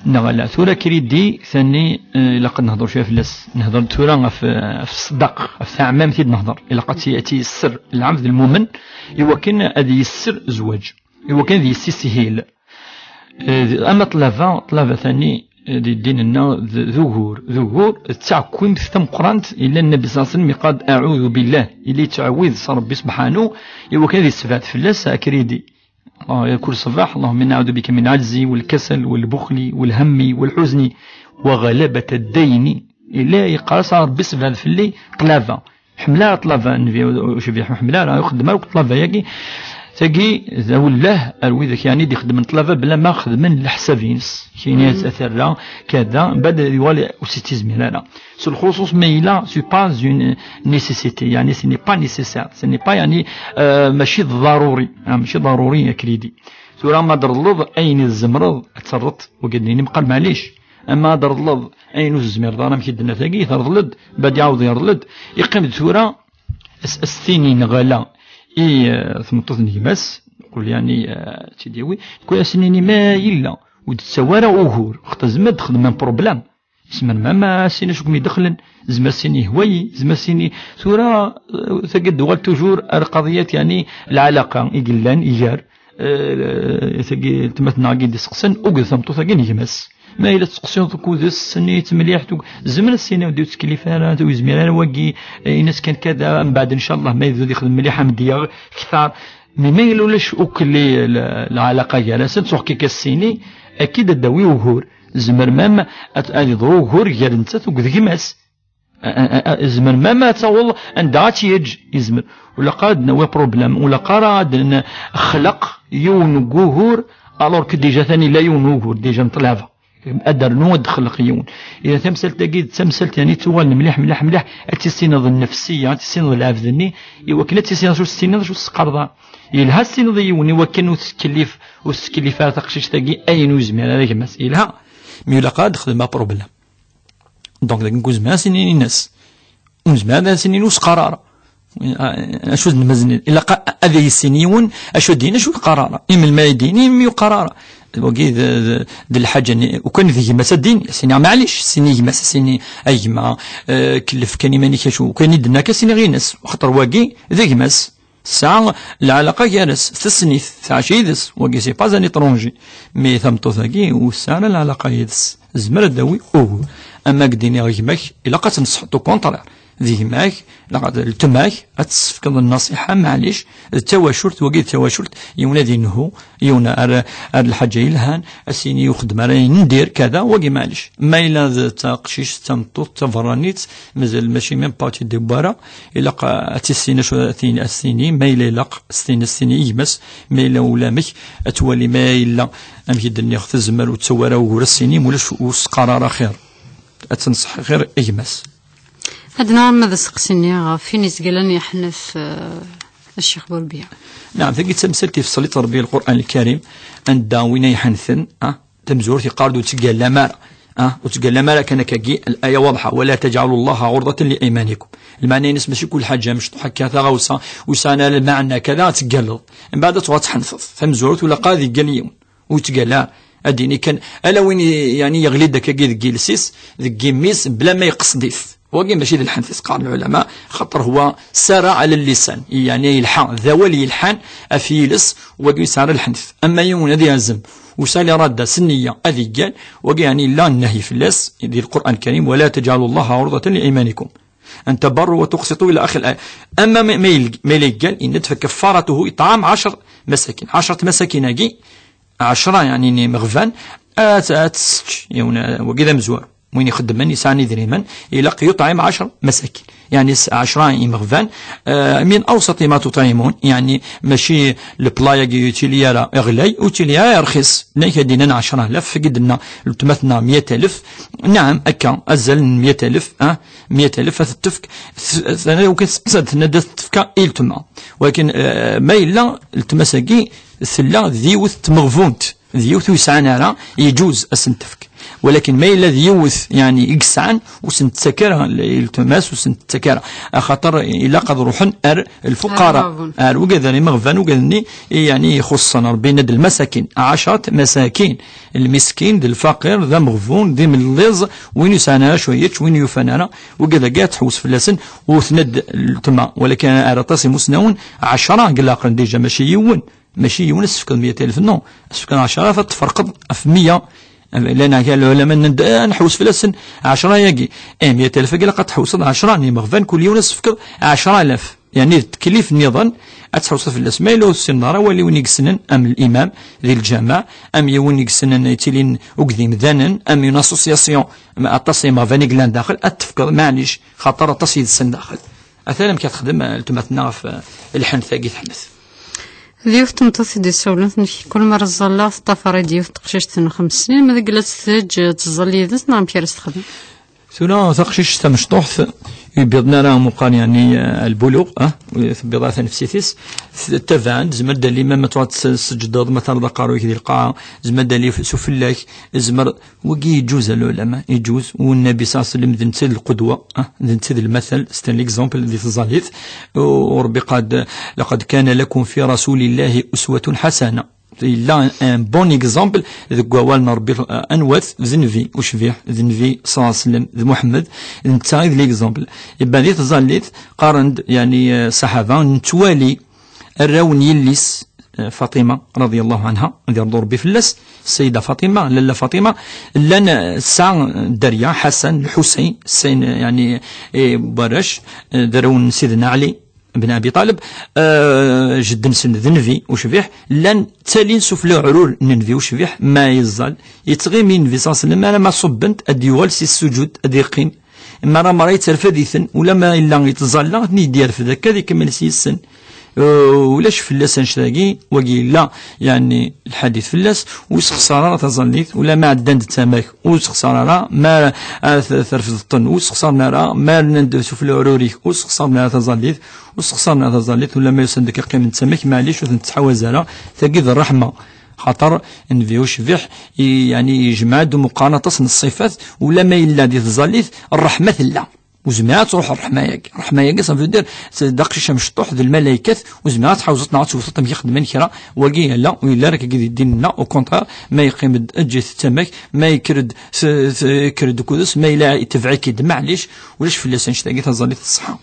neɣ ala. Tura kridi, tani, eh, ilaq ad nehḍer cwiya fell-as. Nehḍer tura ɣef, ɣef ṣṣdaq, ɣef taɛmamt i d-nehḍer. Ilaq ad tt-, ad tt-yesser lɛebd lmumen, i wakken ad yesser zzwaǧ, i wakken ad yessishil. Eh, ama ṭṭlaba, ṭṭlaba tani, eh, di ddin-nneɣ d, d ugur, d ugur, d taɛekkimt tameqqrant, illa Nnabi ṣalla Llahu ɛalayhi wa sallam yeqqar-d: "Aɛudu billah", illa yettɛewwid s Ṛebbi subḥanu, i wakken ad yessebɛed fell-as akridi. Ah, kul ṣṣbeḥ: "Allahumma inni aɛudu bika min ɛajzi, wal kasal, wal buxli, wal hammi, wal ḥuzni, wa ɣalabata ddayni." Illa yeqqar-as: "A Ṛebbi, sebɛed fell-i ṭṭlaba." Ḥemmel ara ṭṭlaba, Nnbi ucbiḥ ur ḥemmel ara, ur xeddem ara akk ṭṭlaba-yagi. Tagi d awelleh ar widak, yeɛni, d-ixeddmen ṭṭlaba bla ma xedmen leḥsab-ines. Kini ad terra kada, mbaɛd yuɣal ur s-ittizmir ara. S lxuṣuṣ ma yella, c'est pas une nécessité, yeɛni, ce n'est pas nécessaire, ce n'est pas, yeɛni, euh, mačči d ḍaruri, ah, mačči ḍaruri, akridi. Tura ma d-reḍleḍ ayen i tzemreḍ ad terreḍ, wagi ad d-nini meqqar maɛlic. Ama ad d-reḍleḍ ayen ur tezmireḍ ara, amek i d-tenna tagi, terḍel-d, bad iɛawed yerḍel-d, iqqim-d tura, as-, as-tini neɣ ala i, eh, tmeṭṭut n gma-s, qul yeɛni, eh, ad tt-id-yawi, kul as-nini ma yella ur d-tettawi ara ugur, xaṭer tezmer ad texdem un problème. Tezmer ma, ma as-tini acu kem-idexlen, tezmer as-tini yehwa-yi, tezmer as-tini tura, eh, tagi d-tuɣal toujours ar qadiyat, yeɛni, lɛalaqa i yellan iger, eh, tagi n tmatnaɣ i d-iseqsan, akked tmeṭṭut-agi n gma-s. Ma yella tettqeṣṣireḍ akked-s, tenniḍ-tt mliḥ, tug-, tezmer ad s-tini ur d-yettkellif ara, ur yezmir ara wagi, eh, ini-as kan kada, mbeɛd, ncallah, ma yebda ad yexdem mliḥ, ad m-d-yaɣ kter. Mi ma yella ulac akk li-, la-, lɛalaqa gar-asen, ttuɣ kika s-tini, akid ad d-tawi ugur. Zemren même ad, ad iḍru ugur gar nettat d gma-s. A, a, a, a, zemren même ad taweḍ anda ad tt-yeǧǧ. Yezmer. Ulaqa ad nawi problème, ulaqa ara ad nxleq yiwen n wugur, alors que déjà tani la yiwen n wugur, déjà n tlaba. Ad d-rnu ad d-xleq yiwen. Ila tamsalt-agi d tamsalt yani tuɣal mliḥ, mliḥ, mliḥ, ad tissineḍ nnefsiya, ad tissineḍ lɛebd-nni, i wakken ad tissineḍ acu s-tiniḍ, acu s-teqqareḍ. Yelha ad s-tiniḍ i yiwen i wakken ur tettkellif, ur tettkellif ara taqcict-agi ayen ur yezmir ara gma-s. Yelha, mi ulaqa ad d-xdem aproblème. Donc, dagi ur nezmir ad s-nini ines. Ur nezmir ad s-nini ur s-qqar ara. Acu d nmazen? Ilaq ad yissin yiwen, acu ad d-yini, acu ur yeqqar ara. Imi melmi ay d-yini, imi ur yeqqar ara. Wagi d, d, d lḥaǧa-nni. Ukan d gma-s ad d-yini, as-ini, "Maɛlic", as-ini i gma-s, as-ini, "A gma, eh, kellef kan iman-ik", acu. Ukan i d-nna kan, as-ini ɣines. Axaṭer wagi d gma-s. Tesɛa lɛalaqa gar-as, tessen-it, tɛac yid-s, wagi c'est pas un étranger. Mais tameṭṭut-agi ur tesɛi ara lɛalaqa yid-s. Tezmer ad d-tawi ugur. Ama deg d-iniɣ gma-k, ilaq ad tenṣeḥ, au contraire. D gma-k, ilaq ad, letma-k, ad tessefkeḍ nnasiḥa, maɛlic, d tawacult, wagi d tawacult, yiwen ad inhu, yiwen ar, ar lḥaǧa yelhan, ad s-yini ur xeddem ara ayen n dir, kada, wagi maɛlic. Ma yella d taqcict, d tameṭṭut, d taberranit, mazal mačči même pas ur tt-id-tewwi ara, ilaq ad tissin acu ad tin-, ad s-tini, ma yella ilaq s-tin-, s-tini i gma-s, ma yella ulamek, ad twali ma yella, amek i d-nniɣ, tezmer ur tettawi ara ugur ad s-tini, ma ulac ur s-qqar ara xir. Ad tenṣeḥ xir i gma-s. Ad naɣ ma d aseqsi-nni ɣef win izgalen yeḥnef, eh, Ccix Burbiya. Naɛam, tagi d tamsalt ifeṣṣel i ttṛebbi Lqur'an Lkarim, anda win ay iḥenfen, ah, tamezwarut yeqqar-d ur ttgallam ara. Ah, ur ttgallam ara kan akkagi, الآية واضحة: "ولا تجعلوا الله عرضة لأيمانكم". Lmeɛna-ines mačči kul ḥaǧa mecṭuḥ akka, taɣawsa ur sɛan ara lmeɛna kada ad teggalleḍ. Mbeɛd ad tuɣal tḥenfeḍ. Tamezwarut ulaqa ad iggal yiwen. Ur yettgalla ara. Ad d-yini kan, ala win i, yani, yeɣli-d akkagi deg yiles-is, deg yimi-s, bla ma yeqsed-it. Wagi mačči d lḥenfes, qqaren lɛulama, xaṭer huwa sara ala llisan, yani yelḥa, d awal yelḥan ɣef yiles, wagi ur yesɛi ara lḥenf. Ama yiwen ad yazem, ur yesɛi ara lirada s nniya ad iggal, wagi yani yella nnehyi fell-as di Lqur'an Lkarim, "ولا تجعلوا الله عرضة لأيمانكم أن تبروا وتقسطوا" إلى آخر الآية. Ama ma, ma yel-, ma yella yeggal, yenna-d, "فكفارته إطعام عشر مساكين". Ɛecret masakin-agi, ɛecra, yani, n imeɣban, ad, ad tessečč, yiwen, wagi d amezwaru. Win ixeddmen, yesɛan idrimen, ilaq yuṭɛim ɛecr masakin. Yani, s-, ɛecra imeɣban, eh, من أوسط ما تطعمون, yani, mačči le plat-agi ur yettili ara ɣlay, ur yettili ara rxis. Llan kra d-yennan ɛecra alaf, i d-tenna letma-tneɣ meyya alef. Naɛam, akka, azal n meyya alef, ah, meyya alef ad t-tefk, t-, t-, tenna-d ad t-tefk i letma. Walakin, eh, ma yella letma-s-agi tella d yiwet n tmeɣbunt, d yiwet ur yesɛan ara, yeǧuz ad sen-tefk. Walakin ma yella d yiwet, yani, i yesɛan, ur sen-tettak ara, letma-s ur sen-tettak ara. Axaṭer ilaq ad ruḥen ar lfuqara, ar imeɣban, ar wigad, ar imeɣban, wigad-nni, i, yani, ixuṣṣen. Rebbi yenna-d lmasakin, ɛecret masakin. Lmiskin, d lfaqir, d ameɣbun, d imelliẓ, win ur yesɛan ara acu yečč, win ur yufan ara, wigad-agi ad tḥewwes fell-asen, ur tenna-d letma. Walakin ar aṭas imusnawen, ɛecra deg laqen déjà, mačči yiwen. Mačči yiwen ad s-tefkeḍ meyya alef, non. Ad s-tefkeḍ ɛecra alaf, ad tferqeḍ ɣef meyya. Llan lɛulama nnan-d, eh, ad nḥewwes fell-asen ɛecra-agi. Eh, meyya alef-agi ilaq ad tḥewwseḍ ɛecra n yimeɣban, kul yiwen ad s-tefkeḍ ɛecra alaf. Yani d tteklif nniḍen ad tḥewwseḍ fell-as. Ma yella ur tessineḍ ara, wali win i yessnen, am l'imam di lǧameɛ, am yiwen i yessnen yettilin akked yimdanen, am une association, am aṭas n yimeɣban i yellan daxel, ad t-tefkeḍ, maɛlic, xaṭer aṭas yid-sen daxel. Atan amek ara texdem, eh, letma-tneɣ ɣef, eh, lḥenf-agi teḥnet. D yiwet n tmeṭṭut i d-yessawlen, tennek, kul mi ara ẓẓalleɣ, teṭṭafar-iyi-d yiwet n teqcict n xems snin, ma deg la tt-teǧǧ, eh, teẓẓal yid-s, neɣ amek ara s-texdem? Tura taqcict tamecṭuḥt, ur yebbiḍen ara meqqar, yani, eh, lbuluɣ, ah, ur tebbiḍ ara tanefsit-is, t-, taban, tezmer d-ali ma, ma tṛuḥ tt-, tseǧǧdeḍ, ma terreḍ aqerru-k di lqaɛa, tezmer d-ali s ufella-k, tezmer Wagi yeǧuz, a lɛulama, yeǧuz, u Nnabi ṣalla Llahu ɛalayhi wa sallam d netta i d lqudwa, ah, d netta i d lmatal, c'est un exemple di tẓallit, u Rebbi قال: "لقد كان لكم في رسول الله أسوة حسنة". Yella un bon exemple deg wawal n Rebbi, ah, anwa-t? D Nnbi ucbiḥ, d Nnbi ṣalla Llahu ɛalayhi wa sallam, d Muḥemmed, d netta i d l'exemple. Iban di tẓallit, qqaren-d, yani, eh, ṣṣaḥaba, nettwali arraw n yelli-s, eh, Faṭima, رضي الله عنها, ad irḍu Rebbi fell-as, Ssayda Faṭima, lalla Faṭima, llan, eh, tesɛa dderya, Ḥasan, Lḥusayn, ssayen, eh, yani, eh, n warrac, eh, d arraw n Sidna Ɛli, ben Abi Taleb, eh, jedden-sen d Nnbi ucbiḥ, llan ttalin sufella uɛrur n Nnbi ucbiḥ, ma yeẓẓal, yettɣimi Nnbi ṣalla Llahu ɛalayhi wa sallam, alamma ṣubben-t, ad d-yuɣal si ssujud, ad yeqqim. Mara mara yetterfad-iten, ulamma yella yettẓalla, ad ten-id-yerfed akka, ad ikemmel s yis-sen. Eh, ulac fell-as annect-agi, wagi yella, yeɛni, lḥadit fell-as, ur sexṣar ara taẓallit, ulamma ɛeddan-d d tama-k, ur sexṣar ara, ma ara, eh, t-, terfdeḍ-ten, ur sexṣaren ara, ma rnan-d sufella uɛrur-ik, ur sexṣaren ara taẓallit, ur sexṣaren ara taẓallit, ulamma usan-d akka qqimen d tama-k, maɛlic ur ten-tettḥawaz ara, tagi d ṛṛeḥma. Xaṭer Nnbi ucbiḥ, i-, yeɛni, yejmeɛ-d umeqqran aṭas n ṣṣifat, ulamma yella di tẓallit, ṛṛeḥma tella. Ur zmireɣ ad truḥ ṛṛeḥma-agi. Ṛṛeḥma-agi, ça veut dire, c'est d aqcic amecṭuḥ, d lmalaykat, ur zmireɣ ad tḥawzeḍ neɣ ad tewteḍ amek i xeddmen kra, wagi yella, ur yelli ara akka di ddin-nneɣ, au contraire, ma yeqqim-d, eǧǧ-it d tama-k, ma yekker-d, s-, s-, yekker-d ukudes, ma yella itbeɛ-ik-id, maɛlic, ulac fell-as annect-agi, taẓallit teṣṣeḥa.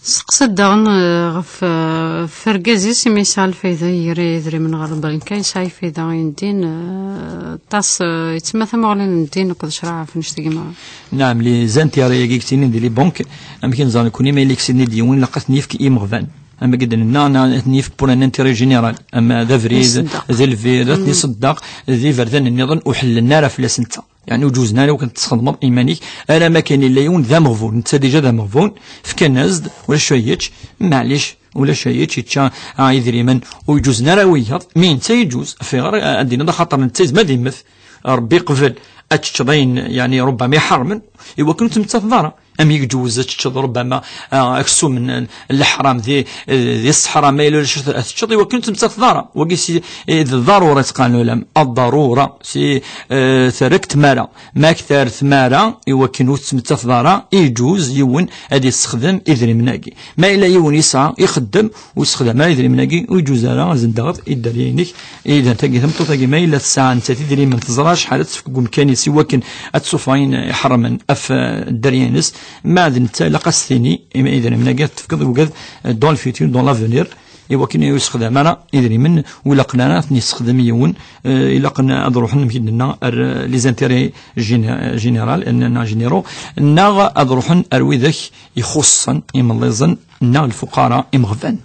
Steqsi-d daɣen, eh, ɣef, eh, ɣef urgaz-is, imi yesɛa lfayda, yerra idrimen ɣer lbanka, yesɛa lfayda i ddin, eh, aṭas, eh, yettma tamuɣli n ddin akked ccreɛ ɣef annect-agi merra. Naɛam, les intérêts-agi yettinin di les banques, amek i neẓra nekni, ma yella yeksiden-d yiwen, ilaq ad ten-yefk i imeɣban. Am akken d-nenna, na-, ad ten-yefk pour un intérêt général. Ama d abrid, d lbir, ad ten-iṣeddeq, d iberdan nniḍen, ur ḥellen ara fell-as netta. Yeɛni ur ǧuzen ara wakken tesxedmeḍ iman-ik, ara ma kan yella yiwen d ameɣbun, netta déjà d ameɣbun, fkan-as-d, ulac acu yečč, maɛlic, ulac acu yečč, yečča, ah, idrimen, ur ǧuzen ara wiyaḍ, mi netta yeǧuz, ɣef ayɣer, ah, ad d-tiniḍ axaṭer netta yezmer ad immet, Rebbi yeqbel ad teččeḍ ayen, yeɛni, rubbama iḥermen, i wakken ur tmettat d ara. Am i iǧewwez ad teččeḍ, rubbama, ah, aksum n, n leḥram di, di ṣṣeḥra, ma yella ulac ad teččeḍ, i wakken ur tmettat d ara. Wagi si, eh, d ḍarura, ttqan ulam, ad ḍarura, si, eh, terra-k tmara. Ma akter tmara, i wakken ur tettmettat d ara, iǧuz yiwen ad yessexdem idrimen-agi. Ma yella yiwen yesɛa, ixeddem, ur yessexdam ara idrimen-agi, ur iǧuz ara ad zendɣeḍ i dderya-inek, i d tagi tameṭṭut-agi, ma yella tesɛa nettat idrimen, teẓra acḥal ad tefk deg umkan-is i wakken ad tṣufeɣ ayen iḥermen ɣef, eh, dderya-ines, ma d netta ilaq ad s-tini, imi idrimen-agi ad tefkeḍ i wigad, eh, dans le futur, dans l'avenir, i wakken ur yessexdam ara idrimen, ur ilaqen ara ad ten-yessexdem yiwen, eh, ilaqen ad ruḥen, amek i d-nenna, ar, eh, les intérêts géné-, général, eh, neɣ généraux, neɣ ad ruḥen ar widak ixuṣṣen, imellazen, neɣ lfuqara, imeɣban.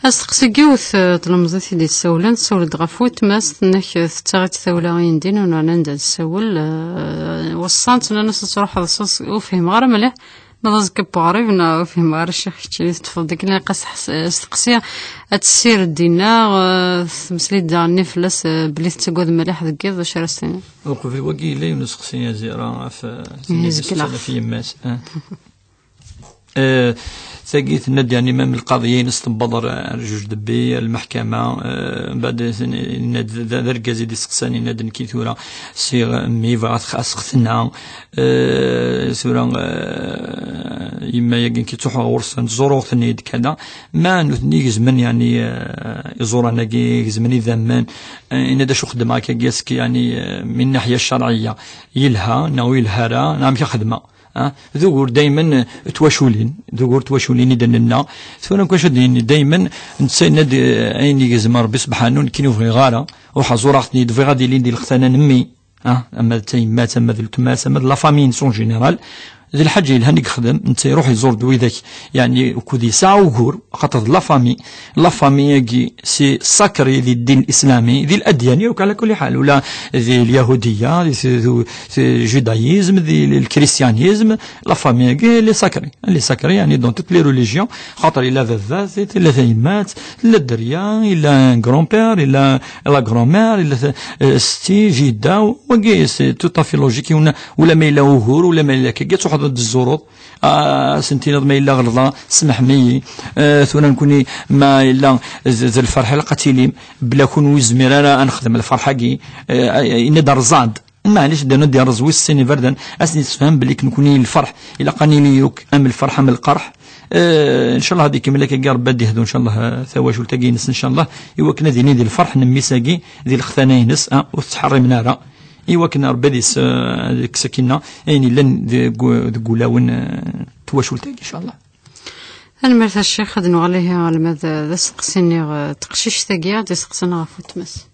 Asteqsi n yiwet, eh, tlemẓit i d-yessawlen, tessawel-d ɣef weltma-s, tenna-k, eh, tettaɣ-itt tawla i ddin, ur nerna anda ad tessawel, eh, weṣṣan-tt, nnan-as ad truḥeḍ s-, ur fhimeɣ ara mliḥ, ma d aẓekka n weɣrib, neɣ ur fhimeɣ ara ccix keččini teṭṭfeḍ-d akken ilaq as-, asteqsi, ad tessired dinna, eh, tmeslay-d daɣen fell-as, eh, belli tettagad mliḥ deg yiḍ, d acu ara s-tiniḍ? Uqbel wagi yella yiwen useqsi, a Zira, ɣef, eh, tnedda-d ɣef yemma-s, eh. Eh, tagi tenna-d, yeɛni, ma lqaḍiya-ines tewweḍ ar, ar juge de paix, ar lmeḥkama, eh, mbeɛd yenna-d d, d, d argaz i d-iseqsan, yenna-d nekki tura sɛiɣ mmi, bɣiɣ ad t-, ad sextenneɣ, eh, tura, eh, yemma-yagi nekki ttruḥuɣ ɣur-sen, ẓuruɣ-ten-id, kada. Ma nutni gezmen, yeɛni, eh, iẓuran-agi, gezmen idammen, eh, yenna-d acu xeddmeɣ akka, yeɛni, eh, min naḥya ccerɛiyya, yelha, neɣ ur yelha ara, neɣ amek xedmeɣ? Ah, d ugur daymen, eh, twaculin, d ugur twaculin i d-nenna. Tura nekk wacu ad d-yini daymen, netta yenna-d, eh, ayen igezmen Rebbi sebḥanu, nekkini ur bɣiɣ ara, ruḥ ẓureɣ-ten-id, bɣiɣ ad ilin di lextana n mmi. Ah, ama d tayemmat, ama d weltma-s, ama d la famille en général. D lḥaǧa yelhan i yexdem, netta iruḥ iẓur-d widak, yeɛni, ukud yesɛa ugur, xaṭer d la famille. La famille-agi, c'est sacré di ddin islami, di ladyan yakk, ɛla kulli ḥal, ula di lyahudiya, di, di, di judaïsme, di lkristiyanisme, la famille-agi, elle est sacrée. Elle est sacrée, yeɛni, dans toutes les religions, xaṭer ila baba, ila tayemmat, ila dderya, ila un grand-père, ila la grand-mère, ila, euh, setti, jida, wagi, c'est tout à fait logique, ula, ula ma yella ugur, ula ma yella kagi, ad truḥeḍ ad d-tzureḍ, ah, ad sen-tiniḍ ma yella ɣelḍeɣ, semḥem-iyi. Eh, tura nekni ma yella d, d lferḥ ilaq ad tilim, bla kun ur yezmir ara ad nexdem lferḥ-agi. Eh, yenna-d rẓan-d. Maɛlic, ddan ad d-yerreẓ wis sin iberdan, ad sen-yessefhem belli nekni lferḥ, ilaq ad nili yakk am lferḥ am lqerḥ. Eh, ncallah ad ikemmel akkagi, Rebbi ad d-ihdu ncallah, eh, tawacult-agi-ines ncallah, i wakken ad yili di lferḥ n mmi-s-agi, di lextana-ines, ah, ur t-ttḥerrimen ara. I wakken Rebbi ad is-, eh, ad ikkes akkinna ayen yellan deg, deg wulawen, eh, n twacult-agi, ncallah. Tanemmirt a Ccix, ad nuɣal ihi alma d, d asteqsi-nni, eh, teqcict-agi ad d-iseqsan ɣef weltma-s.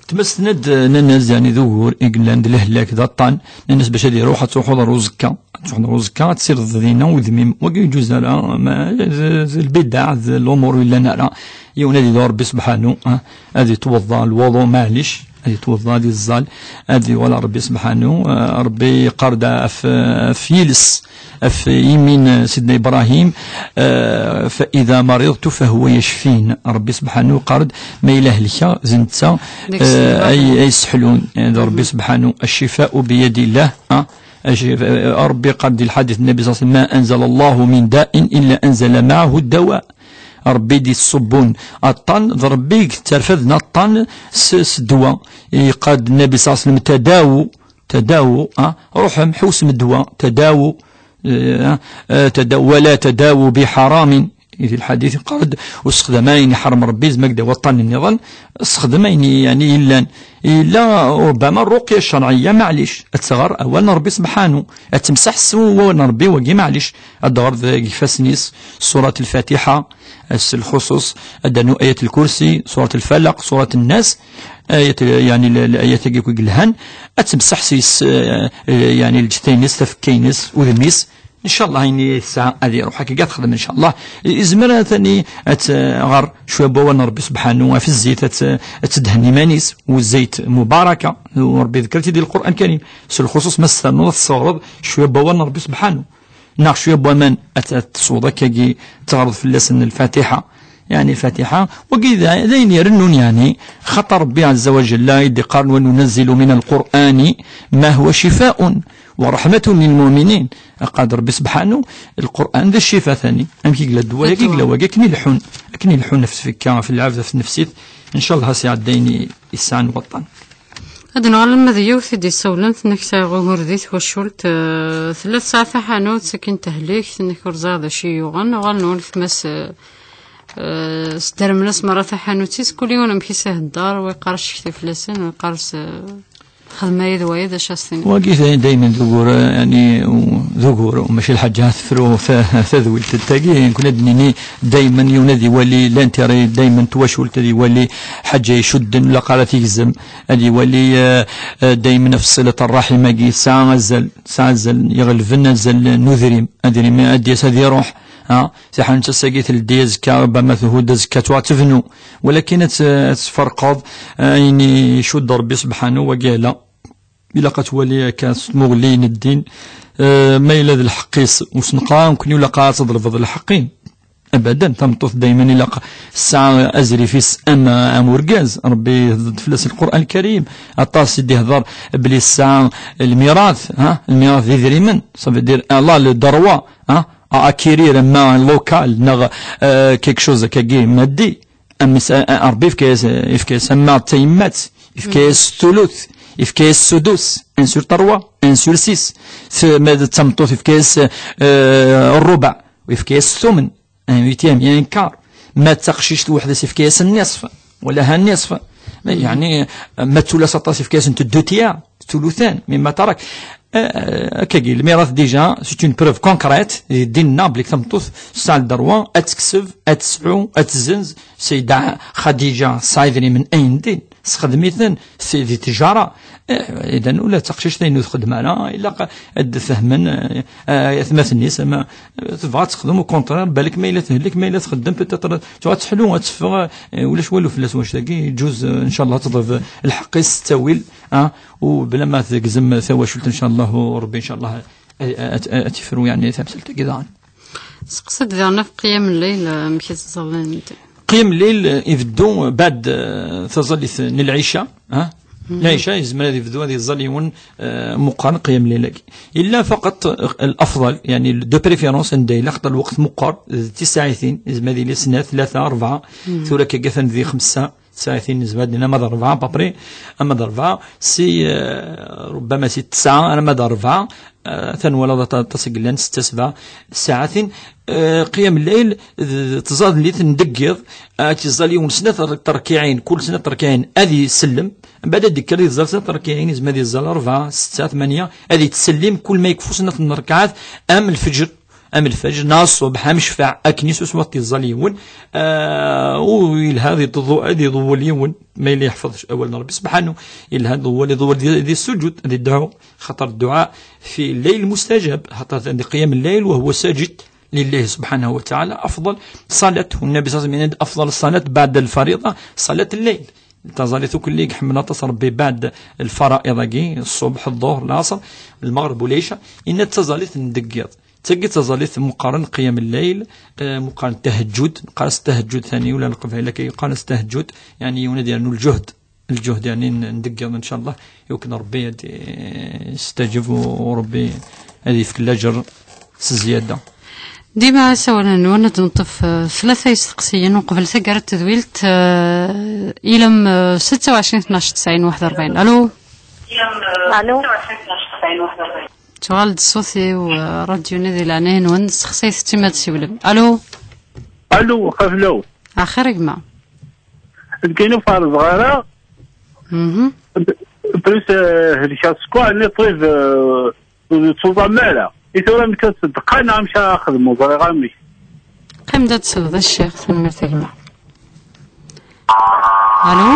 Tmast-nni d-, nnan-as, yani, d ugur i yellan d lehlak, d aṭṭan. Nnan-as bac ad iruḥ, ad truḥeḍ ɣer uẓekka. Ad truḥeḍ ɣer uẓekka, ad tessireḍ dinna udem-im. Wagi ur yeǧuz ara, ma d, d lbidaɛ, d lumuṛ ur yellan ara. Yiwen ad yedɛu Ṛebbi subḥanu, ah, ad yetweḍḍa lwuḍu, maɛlic, ad yetweḍḍa, ad yeẓẓal, ad iwala Ṛebbi subḥanu. Ah, Ṛebbi yeqqar-d ɣef, ɣef yiles, ɣef yimi n Sidna Ibrahim, ah, "Fa idha maridtu fa huwa yashfin." Ṛebbi subḥanu yeqqar-d, "Ma yella helkeɣ, d netta, ah, ay, ay yesseḥlun." D Ṛebbi subḥanu, "Ash-shifa'u bi yadillah." Ah, ash-, ah, Ṛebbi yeqqar-d di lḥadit n Nnbi صلى الله عليه وسلم, "Ma anzala Allahu min da'in illa anzala ma'ahu dawa." Ṛebbi d-iṣubbun aṭṭan, d Ṛebbi i yetterfaden aṭṭan s, s ddwa. Yeqqar-d Nnbi صلى الله عليه وسلم, "Tadawu, tadawu, ah, ruḥem, ḥewsem ddwa, tadawu, eh, eh, tadawu, wala tadawu bi ḥaramin." Di lḥadit yeqqar-d, "Ur sexdam ayen iḥrem Ṛebbi, zma gdaw aṭṭan nniḍen, sexdem ayen, yani, yellan." Yella, ربما, الرقية الشرعية, maɛlic, ad tɣer awal n Ṛebbi subḥanu, ad temsaḥ s wawal n Ṛebbi, wagi maɛlic, ad tɣer deg ifassen-is, surat Lfatiḥa, s lxuṣuṣ, ad d-nernu Ayat Lkursi, Surat Lfalaq, Surat Nnas, ayat, yani, l-, l-, ayat-agi akk i yelhan, ad temsaḥ s yes, eh, eh, yani, lǧetta-ines, tafekka-ines, udem-is, ncallah, ayen i tesɛa ad iruḥ. Akka i texdem, ncallah. I-, izmer ad tani, ad t-, ɣer cwiya n wawal n Ṛebbi subḥanu, ɣef zzit, ad t-, ad tedhen iman-is, u zzayt mubaraka, u Ṛebbi iḍker-it-id di Lqur'an Karim. S lxuṣuṣ ma s-ternuḍ ad tessawreḍ cwiya n wawal n Ṛebbi subḥanu. Neɣ cwiya n waman, ad, ad tesweḍ akkagi, teɣreḍ fell-asen Lfatiḥa. Yani, Lfatiḥa, wagi d, d ayen irennun, yani, xaṭer Ṛebbi ɛezza wa jalla i d-iqqaren, "Wa nunazzilu mina l-Qur'ani ma huwa cifa'un wa raḥmatun lil mu'minin." Aqad Ṛebbi subḥanu, Lqur'an d ccifa tani. Amek i yella ddwa-agi, i yella wagi, akken i leḥḥun, akken i leḥḥun ɣef tfekka, ɣef lɛebd, ɣef tnefsit. Ncallah, ad s-iɛedda ayen i, i sɛan waṭṭan. Ad nuɣal alma d yiwet i d-isawlen, tenna-k sɛiɣ ugur di twacult, eh, tella tesɛa taḥanut, akken tehlik, tenna-k ur ẓriɣ d acu i yuɣen, uɣalen weltma-s, eh, eh, sdermen-as merra taḥanut-is, kul yiwen amek i s-ihedder, wa yeqqar ccekti fell-asen, wa yeqqar s, eh, xdem aya d waya, d acu as-tiniḍ? Wagi d-, daymen d ugur, eh, yani, u-, d ugur, u mačči lḥaǧa tefru ta-, tadwilt tagi, nekkni ad d-nini daymen yiwen ad iwali l'intérêt daymen n twacult, ad iwali ḥaǧa icudden, ur ilaq ara tigzem, ad iwali, eh, eh, daymen ɣef ṣilat ṛṛaḥim-agi, tesɛa azal, tesɛa azal iɣelben azal n udrim. Adrim ad d-yas ad iruḥ, ha? Taḥanut ass-agi teldi, azekka, rubbama thudd, azekka tuɣal tebnu. Walakin ad t-, ad tferqeḍ, eh, ayen icudd Ṛebbi subḥanu, wagi ala. Ilaq ad twali akka s tmuɣli n ddin, eh, ma yella d lḥeqq-is, ur s-neqqar nekkni ur ilaq ara ad tḍelbeḍ lḥeqq-im. Abadan, tameṭṭut daymen ilaq tesɛa azrif-is am, am urgaz. Ṛebbi iḥedded fell-as Lqur'an Lkarim. Aṭas i d-ihder belli tesɛa lmirat, ha? Lmirat d idrimen, ça veut dire, Allah, le droit, ha? À acquérir, ama local, neɣ, euh, quelque chose akkagi maddi. Am s-, a, a, Ṛebbi yefka-yas, yefka-yas ama d tayemmat, yefka-yas thuluth, yefka-yas sudus, un sur trois, un sur six. T-, ma d tameṭṭut yefka-yas, euh, ṛṛubeɛ, yefka-yas thumen. Un huitième, il y a un quart. Ma d taqcict weḥd-s, yefka-yas nniṣf, wala ha nniṣf. Yani, ma d tullas aṭas, yefka-yasent deux tiers, thuluthan, mimma tarak. Euh, akkagi, lmirat déjà, c'est une preuve concrète, di ddin-nneɣ, belli tameṭṭut tesɛa le droit ad tekseb, ad tesɛu, ad tezzenz. Sayda Xadija tesɛa idrimen ayen din. Sexdem-iten s-, di tejara. Eh, idan ula d taqcict ayen ur txeddem ara, ilaq ad d-fehmen, eh, eh, atmaten-is, ama, eh, tebɣa ad texdem, au contraire, balak ma yella tehlek, ma yella txeddem, peut-être, tuɣal teḥlu, ad teffeɣ, eh, ulac walu fell-as wannect-agi, yeǧǧuz, eh, ncallah, ad teḍleb lḥeqq-is s ttawil, ah, u bla ma tegzem tawacult, ncallah, u Ṛebbi, ncallah, ad, ad, ad, ad tifru, yani, tamsalt-agi daɣen. Seqsi-d daɣen ɣef qiyam n-layl, amek i tettẓallim? Qiyam n-layl, eh, ibeddu, eh, baɛd, eh, taẓallit n lɛica, ha? Lɛica, yezmer ad ibeddu, ad iẓẓal yiwen, eh, meqqar qiyam n-layl-agi. Illa faqat, eh, l'afḍal, yani, de préférence, anda yella, xaṭer lweqt meqqar, d tissaɛitin, yezmer ad yili snat, tlata, ṛebɛa, tura akka atan di xemsa, saaɛtin, nezmer ad d-nini ama d ṛebɛa, à peu près, ama d ṛebɛa, si, eh, rubbama si tesɛa, ama d ṛebɛa, eh, tanwalaḍ aṭ-, aṭas i yellan, setta, sebɛa saaɛtin, eh, qiyam lleyl, d, d tẓallit n deg yiḍ, ad iẓẓal yiwen snat terkiɛin, kul snat terkiɛin ad isellem, mbeɛd ad d-ikker ad iẓẓal snat terkiɛin, yezmer ad iẓẓal ṛebɛa, setta, tmanya, ad ittsellim kul ma yekfu snat n ṛekɛat, am lfeǧr, am lfajr, neɣ ṣṣubḥ, am ccfaɛ, akken i s uswat iẓẓal yiwen, ah, u yelha ad iḍu-, ad iḍewwel yiwen, ma yella yeḥfeḍ awal n Ṛebbi subḥanu, yelha ad iḍewwel, iḍewwel di, di sujud, ad idɛu, xaṭer dduɛa fi llayl mustajab, xaṭer di qiyam llayl wa huwa sajid lillahi subḥanahu wa taɛala, afḍal ṣṣalat, u Nnabi ṣalla Llahu ɛalayhi wa sallam yenna-d, afḍal ṣṣalat baɛda lfariḍa, ṣalat llayl. Taẓallit akk-nni i iḥemmel aṭas Ṛebbi baɛd lfara'iḍ-agi, ṣṣubḥ, ḍḍuhr, lɛaṣr, lmeɣreb u lɛica, yenna-d taẓallit n deg yiḍ. Tagi d taẓallit meqqaren qiyam llayl, eh, meqqaren tahajjud, neqqar-as tahajjud tani, ula n Leqbayel akka yeqqaren-as tahajjud, yeɛni yiwen ad yernu lǧuhd, lǧuhd yeɛni n, n deg yiḍ, ncallah, iwakken Ṛebbi ad yestajeb u, u Ṛebbi ad yefk laǧer s zzyada. Dima asawal-nwen ad neṭṭef, eh, tlata isteqsiyen uqbel taggara n tedwilt, eh, ilam, eh, ستة وعشرين اثناش تسعين واحد وأربعين. Alo? Alo? Tuɣal-d ṣṣut-iw, eh, ṛṛadyu-nni di leɛnaya-nwen, sexsayet-tt imi ad d-siwlem. Alo? Alo, xaflaw. Axir a gma. Deg inu farzeɣ ara. Mhm. Plus, eh, helkeɣ sskeṛ, nni ṭṭbib, eh, ur tettuẓam ara. I tura nekk ad ṣeddqeɣ neɣ amek ara xedmeɣ, ur ẓriɣ amek. Qqim-d ad tesleḍ a ccix, tanemmirt a gma. Alo?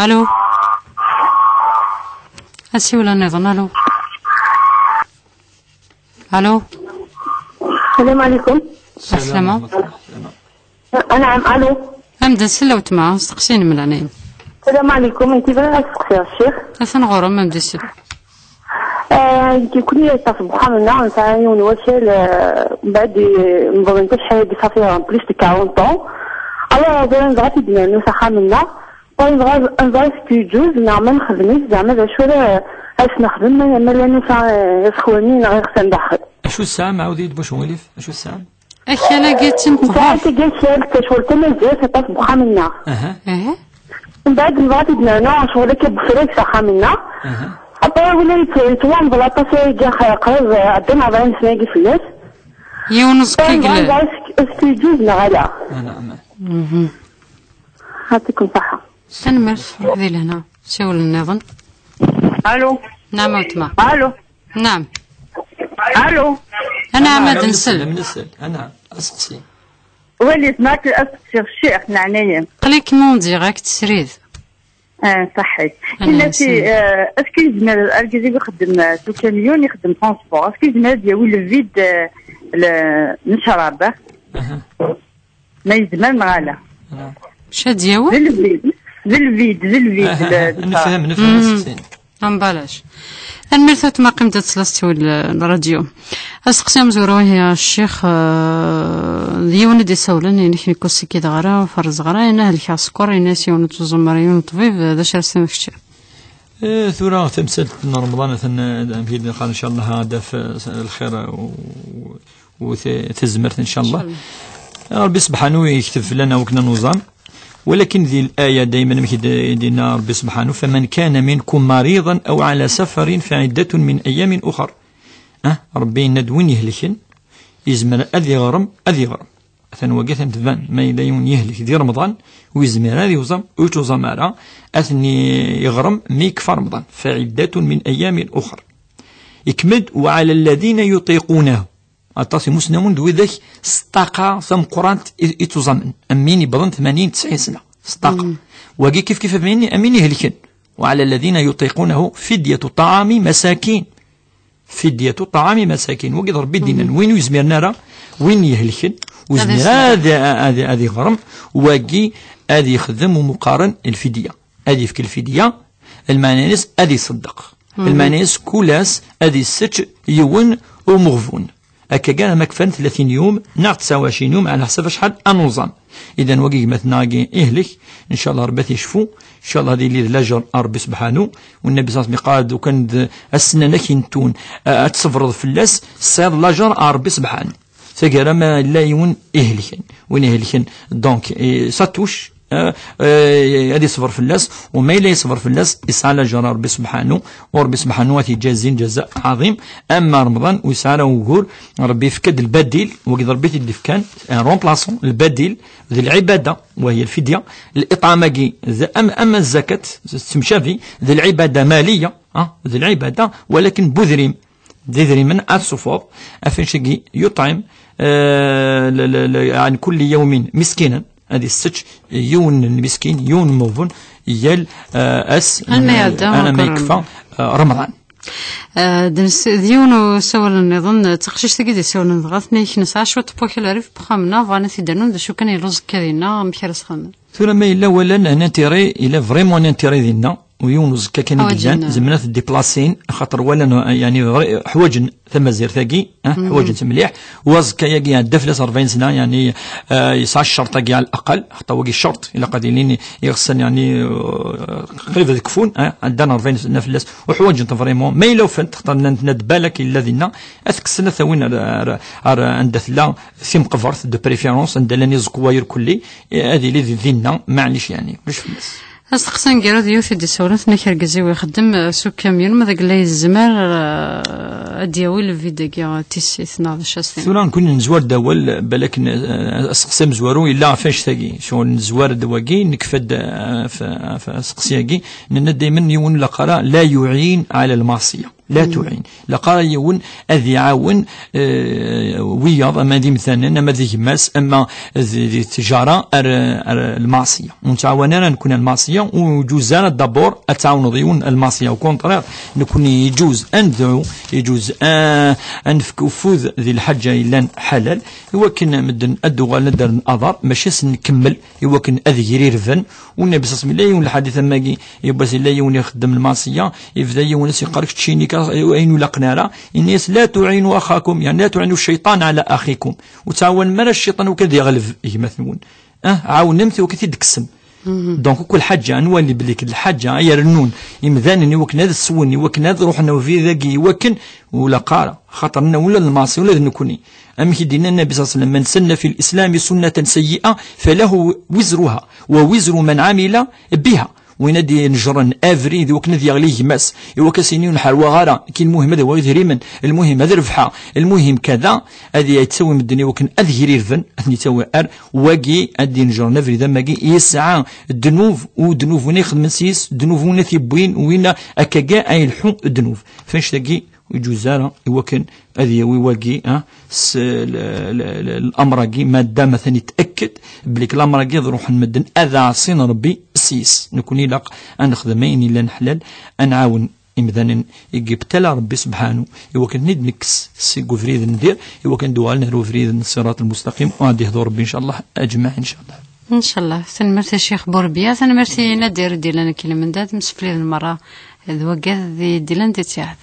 Alo? Asiwel nniḍen, alo? Alo? السلام عليكم. Ɛeslama. Anɛam, alo. Amdan s llawtma, steqsi-inem leɛnaya-m. السلام عليكم, nekk bɣiɣ ad steqsiɣ ccix. Atan ɣur-m, amdan s llawtma. Eh, nekk kuni aṭas deg uxxam-nneɣ, nesɛa yiwen wakal, eh, mbeɛd i, meḍlent acḥal-agi, ça fait plus de quarante ans. Alors, bɣiɣ ad t-id-nernu s axxam-nneɣ. Bɣiɣ ad, ad, ad s-yeǧǧuz, neɣ ma nexdem-it, zeɛma d acu ara, ad s-nexdem, ma, ma llan ixxamen, eh, ixxamen-nni neɣ ixxamen daxel. Acu tesɛam? Ɛawed-iyi-d bac uɣilif. Acu tesɛam? Akal-agi d timeqbert. Nesɛa tagi akal, tacwalt tamaziɣt, aṭas deg uxxam-nneɣ. Aha. Aha. Mbeɛd nebɣa ad t-id-nernu, ccɣel akka n wefrag s axxam-nneɣ. Aha. Après, win ay yettwanḍel aṭas ayagi, qrib, eh, ɛeddan ṛebɛin sna-agi fell-as. Yiwen uẓekka i yellan. Est-ce que yeǧǧuz neɣ ala? Ah, naɛam. Mhm. Yɛṭikum ṣṣeḥḥa. Tanemmirt, ruḥ di lehna. Siwel nniḍen. Alo. Naɛam a weltma. Alo. Naɛam. Alo. Anaɛam, ad nsel. Ad nsel. Anaɛam, aseqsi. Wali, tzemreḍ ad teqsiḍ ccix, leɛnaya-m. Aql-ikem en direct srid. Ah, ṣaḥḥit. Anaɛam. Inna-t, eh, est-ce que yezmer argaz-iw ixeddem, eh, s ukamyun, ixeddem transport, est-ce que yezmer ad yawi le vide, eh, le, n ccrab? Aha. Ma yezmer neɣ ala? Acu ad d-yawi? D lvid, d lvid, d lvid. Ah, ah, ah, nefhem, nefhem aseqsi. Emballage. Tanemmirt a weltma, qqim-d ad tesleḍ s ttawil n ṛṛadyu. Aseqsi amezwaru, ihi a ccix, eh, d yiwen i d-isawlen, inek nekk ur ssikkideɣ ara, ur ferrzeɣ ara, yenna helkeɣ sskeṛ, yenna-as yiwen ur tuẓum ara, yiwen n ṭṭbib, d acu ara s-tiniḍ kečči? Eh, tura tamsalt n Remḍan, atan, eh, amek i d-neqqar, ncallah, ad d-taf, eh, lxir, eh, u-, u-, t-, tazmert, ncallah. Ncallah. Ṛebbi subḥanu yekteb fell-aneɣ akken ad nuẓam. Walakin di laya dayman amek i d-, i d-yenna Ṛebbi subḥanu, فمن كان منكم مريضا أو على سفر فعدة من أيام أخر. Ah, Ṛebbi yenna-d win ihelken, yezmer ad iɣrem, ad iɣrem. Atan wagi, atan tban, ma yella yiwen yehlek di Remḍan, ur yezmir ad yuẓam, ur yettuẓam ara, ad ten-iɣrem mi yekfa Remḍan. فعدة من أيام أخر. Ikmel-d, وعلى الذين يطيقونه. Aṭas imusnawen d widak s ṭṭaqa tameqqrant i, i ttuẓamen. Am win yewwḍen tmanyin tesɛin sna, s ṭṭaqa. Mm. Wagi kif kif am win, am win ihelken. وعلى الذين يطيقونه فدية طعام مساكين. فدية طعام مساكين. Wagi d Ṛebbi d-yennan. Mhm. Win ur yezmiren ara, win ihelken, ur yezmir ara ad, ad, ad iɣrem, wagi ad yexdem umuqaren lfidya. Ad yefk lfidya, lmeɛna-ines ad iṣeddeq. Mhm. Lmeɛna-ines kul ass ad issečč yiwen umeɣbun. Akka kan ma kfan tlatin yum, neɣ tesɛa u ɛecrin yum, ɛla ḥsab acḥal ad nuẓam. Idan wagi gma-tneɣ-agi ihlek, ncallah Ṛebbi ad t-yecfu, ncallah ad yili d lajer a Ṛebbi subḥanu, u Nnabi ṣalla Llahu ɛalayhi wa sallam yeqqar-d, ukan d asennan akin tun, a-, ad tṣebreḍ fell-as, tesɛiḍ lajer a Ṛebbi subḥanu. Taggara ma yella yiwen ihelken, win ihelken, donc, eh, ça touche, eh, eh, ad iṣber fell-as, u ma yella iṣber fell-as, yesɛa lajer a Ṛebbi subḥanu, u Ṛebbi subḥanu ad t-iǧazi lǧaza ɛaḍim. Ama Remḍan ur yesɛi ara ugur, Ṛebbi yefka-d lbadil, wagi d Ṛebbi i t-id-ifkan, un remplaçant, lbadil, d lɛibada, wa hiya lfidya, liṭɛam-agi, d am, am zzakat, tettemcabi, d lɛibada maliya, ah, d lɛibada, walakin budrim. d idrimen ad tṣuffuḍ, ɣef annect-agi يطعم, eh, l- l- l- عن كل يوم مسكينا, ad issečč yiwen n lmiskin, yiwen n umeɣbun, yal, eh, ass, alma iɛedda, alma yekfa, eh, Remḍan. Eh, d-, d yiwen usawal nniḍen, d taqcict-agi d-isawlen dɣa, tenna-ak nesɛa cwiṭ n wakal rrif n uxxam-nneɣ, bɣan ad t-id-rnun, d acu kan yella uẓekka dinna, amek ara s-xedmen? Tura ma yella walan un intérêt, yella vraiment un intérêt dinna, u yiwen uẓekka kan i yellan, zemren ad t-déplacer-n, axaṭer walan, yani, ḥwaǧen tamazirt-agi, eh, ḥwaǧen-tt mliḥ, u aẓekka-agi iɛedda fell-as ṛebɛin sna, yani, eh, yesɛa ccerṭ-agi ɛla laqal, axaṭer wagi ccerṭ, ilaq ad ilin iɣsan, yani, eh, qrib ad kfun, eh, ɛeddan ṛebɛin sna fell-as, u ḥwaǧen-t vraiment, ma yella ufan-t, axaṭer nnan-t-nna d balak yella dinna, ad t-kksen, ad t-awin ar, ar, ar anda tella timqebert, de préférence, anda llan iẓekwa irkelli, eh, ad yili di dinna, maɛlic, yani, ulac fell-as. Asteqsi aneggaru d yiwet i d-isawlen, tenna-ak argaz-iw ixeddem, eh, s ukamyun, ma deg la yezmer, eh, ad d-yawi le vide-agi, eh, tissit, neɣ d acu as-tiniḍ? Tura nekkni nezwar-d awal, balak n, eh, asteqsi amezwaru yella ɣef annect-agi. Ccɣel nezwar-d wagi, nekfa-d, eh, ɣef, ɣef asteqsi-agi, nenna daymen yiwen la qara la yuɛin ɛla lmaṣiyya. La tuɛin. Laqara yiwen ad iɛawen, eh, wiyaḍ, ama d imdanen, ama d gma-s, ama d, d tjara ar, ar lmaṣiyya. Ur nettɛawan ara nekkni lmaṣiyya, ur yeǧuz ara d'abord ad tɛawneḍ yiwen lmaṣiyya. Au contraire, nekkni yeǧuz ad nedɛu, yeǧuz, eh, ad nefk ufud di lḥaǧa yellan ḥalal, iwakken medden ad d-uɣalen ad d-rren aḍar, mačči ad sen-nkemmel, iwakken ad grirben. U Nnabi ṣalla Llahu ɛalayhi wa sallam, yiwen lḥadit am wagi, yiwwas yella yiwen ixeddem lmaṣiyya, yebda yiwen as-yeqqar keččini ka, ayen ur ilaqen ara, yenna-yas la tuɛinu axakum, yani la tuɛinu ccayṭan ɛla axikum. Ur tɛawanem ara cciṭan iwakken ad yeɣleb gma-twen. Ah, ɛawnem-t iwakken ad t-id-kksen. Donc, kul ḥaǧa, ad nwali belli ked lḥaǧa ay rennun imdanen iwakken ad swen, iwakken ad ruḥen ɣer ubrid-agi, iwakken, ur ilaq ara, xaṭer nna ula d lmaṣi, ula d nekkni. Amek i d-yenna Nnabi ṣalla Llahu ɛalayhi wa sallam, من سن في الإسلام سنة سيئة فله وزرها ووزر من عمل بها. Win ad d-inejren abrid iwakken ad yeɣli gma-s, iwakken ad s-yini ur nḥerwaɣ ara, ki lmuhim ad awiɣ idrimen, lmuhim ad rebḥeɣ, lmuhim kada, ad yettawi medden iwakken ad grirben, ad ten-yettawi ar wagi ad d-inejren abrid am wagi, yesɛa ddnub, u ddnub win ixedmen s yis, ddnub win ad t-iwwin, win akka ga ay ilḥu ddnub. F annect-agi, ur yeǧuz ara iwakken ad yawi wagi, ah, s l- l- l- lamr-agi, ma dama atan yet'akked belli lamr-agi ad ruḥen medden ad ɛṣin Rebbi s yis. Nekkni ilaq ad nexdem ayen yellan ḥlal, ad nɛawen imdanen i yebtala Rebbi sebḥanu, iwakken ad ten-id-nekkes seg ubrid n dir, iwakken ad d-uɣalen ar ubrid n ṣṣirat lmustaqim, u ad d-yehdu Rebbi, ncallah, aǧmaɛ, ncallah. Ncallah. Tanemmirt a Ccix Burbiya, tanemmirt i Nadir i d-yellan akka i lmendad, msefliden merra d wagad i d-yellan di ttiɛad.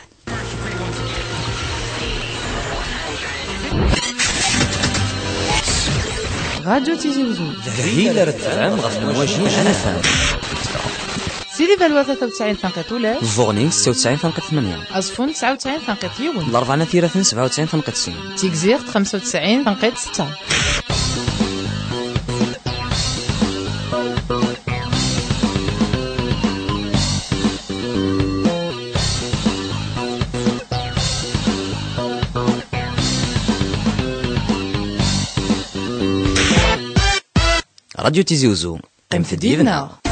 Radio Tizi Uzzu. D ahil ara tebɛem ɣef lemwaji n F M. Sidi Balwa tlata u tesɛin tanqiṭ ulac. Buɣni setta u tesɛin tanqiṭ tmanya. Aẓeffun tesɛa u tesɛin tanqiṭ yiwen. Larebɛa n At Yiraten sebɛa u tesɛin tanqiṭ sin. Tigzirt xemsa u tesɛin tanqiṭ setta. Radio Tizi Uzzu, qqimet-d yid-neɣ.